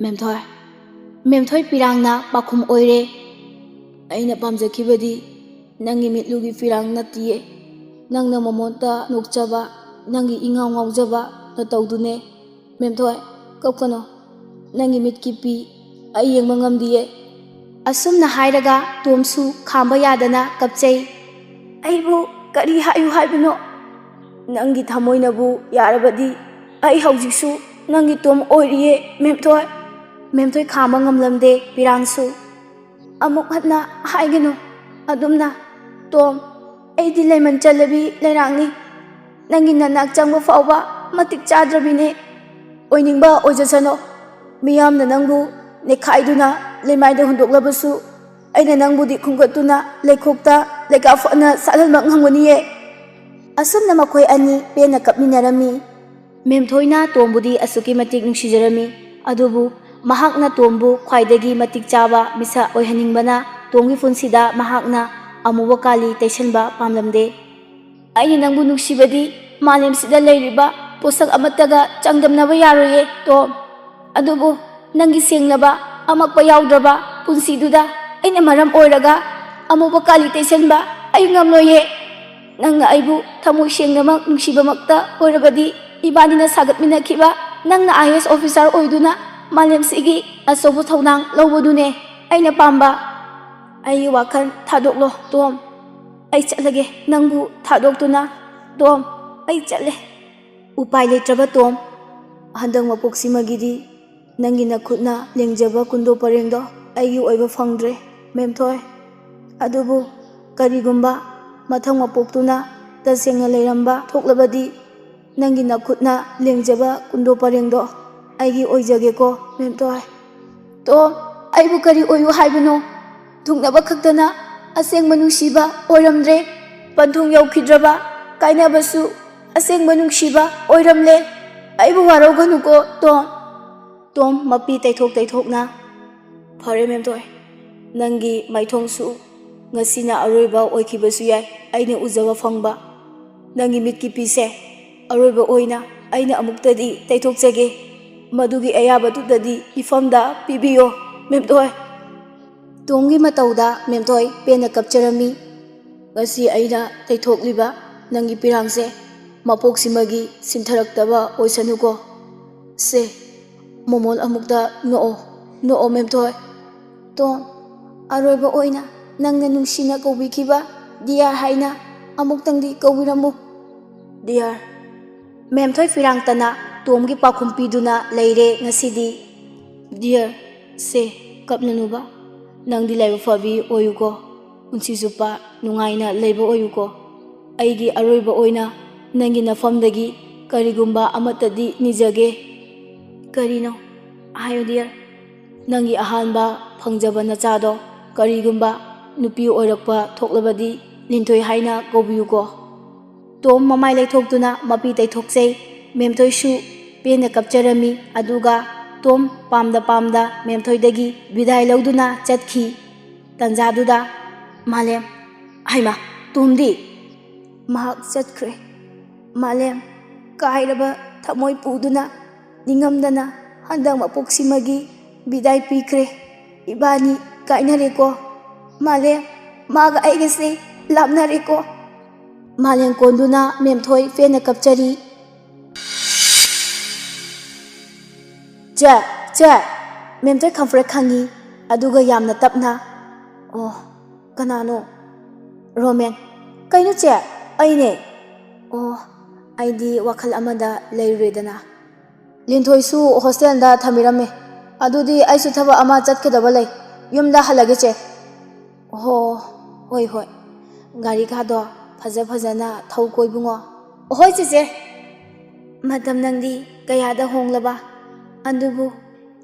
ꯃꯦꯝꯊꯣꯏ, ꯃꯦꯝꯊꯣꯏ ꯄꯤꯔꯥꯡꯅ ꯄꯥꯎꯈꯨꯝ ꯑꯣꯏꯔꯦ꯫ ꯑꯩꯅ ꯄꯥꯝꯖꯈꯤꯕꯗꯤ ꯅꯪꯒꯤ ꯃꯤꯠꯂꯨꯒꯤ ꯐꯤꯔꯥꯡ ꯅꯠꯇꯤꯌꯦ꯫ ꯅꯪꯅ ꯃꯃꯣꯟꯇ ꯅꯣꯛꯆꯕ, ꯅꯪꯒꯤ ꯏꯉꯥꯎ ꯉꯥꯎꯖꯕ ꯅꯇꯧꯗꯨꯅꯦ꯫ ꯃꯦꯝꯊꯣꯏ, ꯀꯞꯀꯅꯣ꯫ ꯅꯪꯒꯤ ꯃꯤꯠꯀꯤ ꯄꯤ ꯑꯩ ꯌꯦꯡꯕ ꯉꯝꯗꯤꯌꯦ꯫ ꯑꯁꯨꯝꯅ ꯍꯥꯏꯔꯒ ꯇꯣꯝꯁꯨ ꯈꯥꯝꯕ ꯌꯥꯗꯅ ꯀꯞꯆꯩ꯫ ꯑꯩꯕꯨ ꯀꯔꯤ ꯍꯥꯏꯌꯨ ꯍꯥꯏꯕꯅꯣ? ꯅꯪꯒꯤ ꯊꯃꯣꯏꯅꯕꯨ ꯌꯥꯔꯕꯗꯤ ꯑꯩ ꯍꯧꯖꯤꯛꯁꯨ ꯅꯪꯒꯤ ꯇꯣꯝ ꯑꯣꯏꯔꯤꯌꯦ, ꯃꯦꯝꯊꯣꯏ꯫ ꯃꯦꯝꯊꯣꯏ ꯈꯥꯝꯕ ꯉꯝꯂꯝꯗꯦ ꯄꯤꯔꯥꯡꯁꯨ꯫ ꯑꯃꯨꯛ ꯍꯟꯅ ꯍꯥꯏꯒꯅꯨ ꯑꯗꯨꯝꯅ꯫ ꯇꯣꯝ, ꯑꯩꯗꯤ ꯂꯩꯃꯟ ꯆꯜꯂꯕꯤ ꯂꯩꯔꯥꯡꯅꯤ꯫ ꯅꯪꯒꯤ ꯅꯅꯥꯛ ꯆꯪꯕ ꯐꯥꯎꯕ ꯃꯇꯤꯛ ꯆꯥꯗ꯭ꯔꯕꯤꯅꯦ꯫ ꯑꯣꯏꯅꯤꯡꯕ ꯑꯣꯏꯖꯁꯅꯣ꯫ ꯃꯤꯌꯥꯝꯅ ꯅꯪꯕꯨ ꯅꯦꯈꯥꯏꯗꯨꯅ ꯂꯩꯃꯥꯏꯗ ꯍꯨꯟꯗꯣꯛꯂꯕꯁꯨ ꯑꯩꯅ ꯅꯪꯕꯨꯗꯤ ꯈꯨꯝꯒꯠꯇꯨꯅ ꯂꯩꯈꯣꯛꯇ ꯂꯩꯀꯥ ꯐꯅ ꯁꯥꯠꯍꯟꯕ ꯉꯝꯒꯅꯤꯌꯦ꯫ ꯑꯁꯨꯝꯅ ꯃꯈꯣꯏ ꯑꯅꯤ ꯄꯦꯟꯅ ꯀꯞꯃꯤꯟꯅꯔꯝꯃꯤ꯫ ꯃꯦꯝꯊꯣꯏꯅ ꯇꯣꯝꯕꯨꯗꯤ ꯑꯁꯨꯛꯀꯤ ꯃꯇꯤꯛ ꯅꯨꯡꯁꯤꯖꯔꯝꯃꯤ꯫ ꯑꯗꯨꯕꯨ ꯃꯍꯥꯛꯅ ꯇꯣꯝꯕꯨ ꯈ꯭ꯋꯥꯏꯗꯒꯤ ꯃꯇꯤꯛ ꯆꯥꯕ ꯃꯤꯁꯛ ꯑꯣꯏꯍꯟꯅꯤꯡꯕꯅ ꯇꯣꯝꯒꯤ ꯄꯨꯟꯁꯤꯗ ꯃꯍꯥꯛꯅ ꯑꯃꯨꯕ ꯀꯥꯂꯤ ꯇꯩꯁꯟꯕ ꯄꯥꯝꯂꯝꯗꯦ꯫ ꯑꯩꯅ ꯅꯪꯕꯨ ꯅꯨꯡꯁꯤꯕꯗꯤ ꯃꯥꯂꯦꯝꯁꯤꯗ ꯂꯩꯔꯤꯕ ꯄꯣꯠꯁꯛ ꯑꯃꯠꯇꯒ ꯆꯥꯡꯗꯝꯅꯕ ꯌꯥꯔꯣꯏꯌꯦ, ꯇꯣꯝ꯫ ꯑꯗꯨꯕꯨ ꯅꯪꯒꯤ ꯁꯦꯡꯂꯕ ꯑꯃꯛꯄ ꯌꯥꯎꯗ꯭ꯔꯕ ꯄꯨꯟꯁꯤꯗꯨꯗ ꯑꯩꯅ ꯃꯔꯝ ꯑꯣꯏꯔꯒ ꯑꯃꯨꯕ ꯀꯥꯂꯤ ꯇꯩꯁꯟꯕ ꯑꯩ ꯉꯝꯂꯣꯏꯌꯦ꯫ ꯅꯪꯅ ꯑꯩꯕꯨ ꯊꯃꯣꯏ ꯁꯦꯡꯅꯃꯛ ꯅꯨꯡꯁꯤꯕꯃꯛꯇ ꯑꯣꯏꯔꯕꯗꯤ ꯏꯕꯥꯅꯤꯅ ꯁꯥꯒꯠꯃꯤꯟꯅꯈꯤꯕ ꯅꯪꯅ ꯑꯥꯏ ꯑꯦ ꯑꯦꯁ ꯑꯣꯐꯤꯁꯥꯔ ꯑꯣꯏꯗꯨꯅ ꯃꯥꯂꯦꯝꯁꯤꯒꯤ ꯑꯆꯧꯕ ꯊꯧꯗꯥꯡ ꯂꯧꯕꯗꯨꯅꯦ ꯑꯩꯅ ꯄꯥꯝꯕ꯫ ꯑꯩꯒꯤ ꯋꯥꯈꯜ ꯊꯥꯗꯣꯛꯂꯣ, ꯇꯣꯝ꯫ ꯑꯩ ꯆꯠꯂꯒꯦ ꯅꯪꯕꯨ ꯊꯥꯗꯣꯛꯇꯨꯅ꯫ ꯇꯣꯝ, ꯑꯩ ꯆꯠꯂꯦ꯫ ꯎꯄꯥꯏ ꯂꯩꯇ꯭ꯔꯕ ꯇꯣꯝ, ꯍꯟꯗꯛ ꯃꯄꯣꯛꯁꯤꯃꯒꯤꯗꯤ ꯅꯪꯒꯤ ꯅꯈꯨꯠꯅ ꯂꯦꯡꯖꯕ ꯀꯨꯟꯗꯣ ꯄꯔꯦꯡꯗꯣ ꯑꯩꯒꯤ ꯑꯣꯏꯕ ꯐꯪꯗ꯭ꯔꯦ, ꯃꯦꯝꯊꯣꯏ꯫ ꯑꯗꯨꯕꯨ ꯀꯔꯤꯒꯨꯝꯕ ꯃꯊꯪ ꯃꯄꯣꯛꯇꯨꯅ ꯇꯁꯦꯡꯅ ꯂꯩꯔꯝꯕ ꯊꯣꯛꯂꯕꯗꯤ ꯅꯪꯒꯤ ꯅꯈꯨꯠꯅ ꯂꯦꯡꯖꯕ ꯀꯨꯟꯗꯣ ꯄꯔꯦꯡꯗꯣ ꯑꯩꯒꯤ ꯑꯣꯏꯖꯒꯦꯀꯣ, ꯃꯦꯝꯊꯣꯏ꯫ ꯇꯣꯝ, ꯑꯩꯕꯨ ꯀꯔꯤ ꯑꯣꯏꯌꯨ ꯍꯥꯏꯕꯅꯣ? ꯊꯨꯡꯅꯕ ꯈꯛꯇꯅ ꯑꯁꯦꯡꯕ ꯅꯨꯡꯁꯤꯕ ꯑꯣꯏꯔꯝꯗ꯭ꯔꯦ꯫ ꯄꯟꯊꯨꯡ ꯌꯧꯈꯤꯗ꯭ꯔꯕ ꯀꯥꯏꯅꯕꯁꯨ ꯑꯁꯦꯡꯕ ꯅꯨꯡꯁꯤꯕ ꯑꯣꯏꯔꯝꯂꯦ꯫ ꯑꯩꯕꯨ ꯋꯥꯔꯧꯒꯅꯨꯀꯣ, ꯇꯣꯝ꯫ ꯇꯣꯝ ꯃꯄꯤ ꯇꯩꯊꯣꯛ ꯇꯩꯊꯣꯛꯅ ꯐꯔꯦ ꯃꯦꯝꯊꯣꯏ, ꯅꯪꯒꯤ ꯃꯥꯏꯊꯣꯡꯁꯨ ꯉꯁꯤꯅ ꯑꯔꯣꯏꯕ ꯑꯣꯏꯈꯤꯕꯁꯨ ꯌꯥꯏ ꯑꯩꯅ ꯎꯖꯕ ꯐꯪꯕ꯫ ꯅꯪꯒꯤ ꯃꯤꯠꯀꯤ ꯄꯤꯁꯦ ꯑꯔꯣꯏꯕ ꯑꯣꯏꯅ ꯑꯩꯅ ꯑꯃꯨꯛꯇꯗꯤ ꯇꯩꯊꯣꯛꯆꯒꯦ꯫ ꯃꯗꯨꯒꯤ ꯑꯌꯥꯕꯗꯨꯗꯗꯤ ꯏꯐꯝꯗ ꯄꯤꯕꯤꯌꯣ ꯃꯦꯝꯊꯣꯏ꯫ ꯇꯣꯝꯒꯤ ꯃꯇꯧꯗ ꯃꯦꯝꯊꯣꯏ ꯄꯦꯟꯅ ꯀꯞꯆꯔꯝꯃꯤ꯫ ꯉꯁꯤ ꯑꯩꯅ ꯇꯩꯊꯣꯛꯂꯤꯕ ꯅꯪꯒꯤ ꯄꯤꯔꯥꯡꯁꯦ ꯃꯄꯣꯛꯁꯤꯃꯒꯤ ꯁꯤꯟꯊꯔꯛꯇꯕ ꯑꯣꯏꯁꯅꯨꯀꯣ꯫ ꯁꯦ, ꯃꯣꯃꯣꯟ ꯑꯃꯨꯛꯇ ꯅꯣꯛꯑꯣ, ꯅꯣꯛꯑꯣ ꯃꯦꯝꯊꯣꯏ꯫ ꯇꯣꯝ, ꯑꯔꯣꯏꯕ ꯑꯣꯏꯅ ꯅꯪꯅ ꯅꯨꯡꯁꯤꯅ ꯀꯧꯕꯤꯈꯤꯕ ꯗꯤꯌꯥꯔ ꯍꯥꯏꯅ ꯑꯃꯨꯛꯇꯪꯗꯤ ꯀꯧꯕꯤꯔꯝꯃꯨ꯫ ꯗꯤꯌꯥꯔ꯫ ꯃꯦꯝꯊꯣꯏ ꯐꯤꯔꯥꯡꯇꯅ ꯇꯣꯝꯒꯤ ꯄꯥꯎꯈꯨꯝ ꯄꯤꯗꯨꯅ ꯂꯩꯔꯦ ꯉꯁꯤꯗꯤ꯫ ꯗꯤꯌꯔ, ꯁꯦ, ꯀꯞꯅꯅꯨꯕ꯫ ꯅꯪꯗꯤ ꯂꯥꯏꯕꯛ ꯐꯕꯤ ꯑꯣꯏꯌꯨꯀꯣ꯫ ꯄꯨꯟꯁꯤ ꯆꯨꯞꯄ ꯅꯨꯡꯉꯥꯏꯅ ꯂꯩꯕ ꯑꯣꯏꯌꯨꯀꯣ꯫ ꯑꯩꯒꯤ ꯑꯔꯣꯏꯕ ꯑꯣꯏꯅ ꯅꯪꯒꯤ ꯅꯐꯝꯗꯒꯤ ꯀꯔꯤꯒꯨꯝꯕ ꯑꯃꯠꯇꯗꯤ ꯅꯤꯖꯒꯦ꯫ ꯀꯔꯤꯅꯣ? ꯍꯥꯏꯌꯨ ꯗꯤꯌꯔ꯫ ꯅꯪꯒꯤ ꯑꯍꯥꯟꯕ ꯐꯪꯖꯕ ꯅꯆꯥꯗꯣ ꯀꯔꯤꯒꯨꯝꯕ ꯅꯨꯄꯤ ꯑꯣꯏꯔꯛꯄ ꯊꯣꯛꯂꯕꯗꯤ ꯂꯤꯟꯊꯣꯏ ꯍꯥꯏꯅ ꯀꯧꯕꯤꯌꯨꯀꯣ꯫ ꯇꯣꯝ ꯃꯃꯥꯏ ꯂꯩꯊꯣꯛꯇꯨꯅ ꯃꯄꯤ ꯇꯩꯊꯣꯛꯆꯩ꯫ ꯃꯦꯝꯊꯣꯏꯁꯨ ꯄꯦꯟꯅ ꯀꯞꯆꯔꯝꯃꯤ꯫ ꯑꯗꯨꯒ ꯇꯣꯝ ꯄꯥꯝꯗ ꯄꯥꯝꯗ ꯃꯦꯝꯊꯣꯏꯗꯒꯤ ꯕꯤꯗꯥꯏ ꯂꯧꯗꯨꯅ ꯆꯠꯈꯤ꯫ ꯇꯟꯖꯥꯗꯨꯗ ꯃꯥꯂꯦꯝ, "ꯍꯩꯃꯥ, ꯇꯣꯝꯗꯤ?" "ꯃꯍꯥꯛ ꯆꯠꯈ꯭ꯔꯦ꯫ ꯃꯥꯂꯦꯝ, ꯀꯥꯏꯔꯕ ꯊꯃꯣꯏ ꯄꯨꯗꯨꯅ ꯅꯤꯡꯉꯝꯗꯅ ꯍꯟꯗꯛ ꯃꯄꯣꯛꯁꯤꯃꯒꯤ ꯕꯤꯗꯥꯏ ꯄꯤꯈ꯭ꯔꯦ꯫ ꯏꯕꯥꯅꯤ ꯀꯥꯏꯅꯔꯦꯀꯣ꯫ ꯃꯥꯂꯦꯝ, ꯃꯥꯒ ꯑꯩꯒꯁꯦ ꯂꯥꯞꯅꯔꯦꯀꯣ꯫" ꯃꯥꯂꯦꯝ ꯀꯣꯟꯗꯨꯅ ꯃꯦꯝꯊꯣꯏ ꯄꯦꯟꯅ ꯀꯞꯆꯔꯤ꯫ "ꯆꯦ, ꯆꯦ!" ꯃꯦꯝꯊꯣꯏ ꯈꯪꯄ꯭ꯔꯦꯛ ꯈꯪꯉꯤ, ꯑꯗꯨꯒ ꯌꯥꯝꯅ ꯇꯞꯅ, "ꯑꯣ, ꯀꯅꯥꯅꯣ?" "ꯔꯣꯃꯦꯟ꯫" "ꯀꯩꯅꯣ ꯆꯦ? ꯑꯩꯅꯦ꯫" "ꯑꯣ, ꯑꯩꯗꯤ ꯋꯥꯈꯜ ꯑꯃꯗ ꯂꯩꯔꯨꯔꯦꯗꯅ꯫" "ꯂꯤꯟꯊꯣꯏꯁꯨ ꯍꯣꯁꯇꯦꯜꯗ ꯊꯝꯕꯤꯔꯝꯃꯦ꯫ ꯑꯗꯨꯗꯤ ꯑꯩꯁꯨ ꯊꯕꯛ ꯑꯃ ꯆꯠꯀꯗꯕ ꯂꯩ꯫ ꯌꯨꯝꯗ ꯍꯜꯂꯒꯦ ꯆꯦ꯫" "ꯍꯣ, ꯍꯣꯏ, ꯍꯣꯏ꯫ ꯒꯥꯔꯤꯒꯥꯗꯣ ꯐꯖ ꯐꯖꯅ ꯊꯧꯀꯣ ꯏꯕꯨꯡꯉꯣ꯫" "ꯍꯣꯏ ꯆꯦꯆꯦ꯫" ꯃꯇꯝ ꯅꯪꯗꯤ ꯀꯌꯥꯗ ꯍꯣꯡꯂꯕ? ꯑꯗꯨꯕꯨ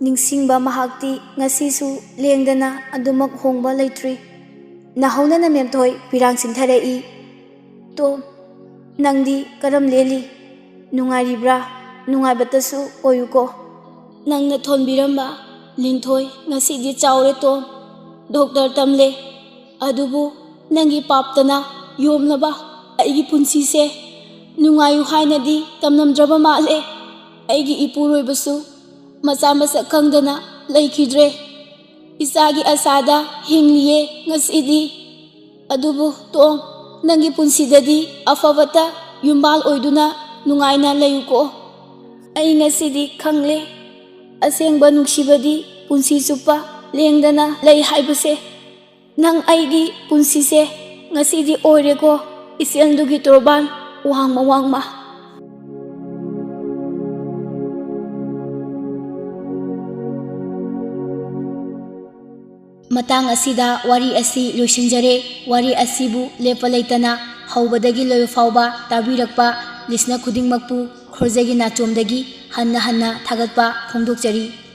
ꯅꯤꯡꯁꯤꯡꯕ ꯃꯍꯥꯛꯇꯤ ꯉꯁꯤꯁꯨ ꯂꯦꯡꯗꯅ ꯑꯗꯨꯃꯛ ꯍꯣꯡꯕ ꯂꯩꯇ꯭ꯔꯤ꯫ ꯅꯥꯍꯧꯅꯅ ꯃꯦꯝꯊꯣꯏ ꯄꯤꯔꯥꯡ ꯁꯤꯟꯊꯔꯛꯏ꯫ "ꯇꯣꯝ, ꯅꯪꯗꯤ ꯀꯔꯝ ꯂꯦꯜꯂꯤ? ꯅꯨꯡꯉꯥꯏꯔꯤꯕ꯭ꯔꯥ? ꯅꯨꯡꯉꯥꯏꯕꯇꯁꯨ ꯑꯣꯏꯌꯨꯀꯣ꯫ ꯅꯪꯅ ꯊꯣꯟꯕꯤꯔꯝꯕ ꯂꯤꯟꯊꯣꯏ, ꯉꯁꯤꯗꯤ ꯆꯥꯎꯔꯦ ꯇꯣꯝ꯫ ꯗꯣꯛꯇꯔ ꯇꯝꯂꯦ꯫ ꯑꯗꯨꯕꯨ ꯅꯪꯒꯤ ꯄꯥꯞꯇꯅ ꯌꯣꯝꯂꯕ ꯑꯩꯒꯤ ꯄꯨꯟꯁꯤꯁꯦ ꯅꯨꯡꯉꯥꯏꯌꯨ ꯍꯥꯏꯅꯗꯤ ꯇꯝꯂꯝꯗ꯭ꯔꯕ ꯃꯥꯜꯂꯦ꯫ ꯑꯩꯒꯤ ꯏꯄꯨꯔꯣꯏꯕꯁꯨ ꯃꯆꯥ ꯃꯁꯛ ꯈꯪꯗꯅ ꯂꯩꯈꯤꯗ꯭ꯔꯦ꯫ ꯏꯆꯥꯒꯤ ꯑꯁꯥꯗ ꯍꯤꯡꯂꯤꯌꯦ ꯉꯁꯤꯗꯤ꯫ ꯑꯗꯨꯕꯨ ꯇꯣꯝ, ꯅꯪꯒꯤ ꯄꯨꯟꯁꯤꯗꯗꯤ ꯑꯐꯕꯇ ꯌꯨꯝꯕꯥꯜ ꯑꯣꯏꯗꯨꯅ ꯅꯨꯡꯉꯥꯏꯅ ꯂꯩꯌꯨꯀꯣ꯫ ꯑꯩ ꯉꯁꯤꯗꯤ ꯈꯪꯂꯦ, ꯑꯁꯦꯡꯕ ꯅꯨꯡꯁꯤꯕꯗꯤ ꯄꯨꯟꯁꯤ ꯆꯨꯞꯄ ꯂꯦꯡꯗꯅ ꯂꯩ ꯍꯥꯏꯕꯁꯦ꯫ ꯅꯪ ꯑꯩꯒꯤ ꯄꯨꯟꯁꯤꯁꯦ ꯉꯁꯤꯗꯤ ꯑꯣꯏꯔꯦꯀꯣ, ꯏꯆꯦꯜꯗꯨꯒꯤ ꯇꯣꯔꯕꯥꯟ ꯋꯥꯡꯃ ꯋꯥꯡꯃ꯫ ꯃꯇꯥꯡ ꯑꯁꯤꯗ ꯋꯥꯔꯤ ꯑꯁꯤ ꯂꯣꯏꯁꯤꯟꯖꯔꯦ꯫ ꯋꯥꯔꯤ ꯑꯁꯤꯕꯨ ꯂꯦꯞꯄ ꯂꯩꯇꯅ ꯍꯧꯕꯗꯒꯤ ꯂꯣꯏꯕ ꯐꯥꯎꯕ ꯇꯥꯕꯤꯔꯛꯄ ꯂꯤꯁꯅꯔ ꯈꯨꯗꯤꯡꯃꯛꯄꯨ ꯈꯣꯔꯖꯒꯤ ꯅꯥꯆꯣꯝꯗꯒꯤ ꯍꯟꯅ ꯍꯟꯅ ꯊꯥꯒꯠꯄ ꯐꯣꯡꯗꯣꯛꯆꯔꯤ꯫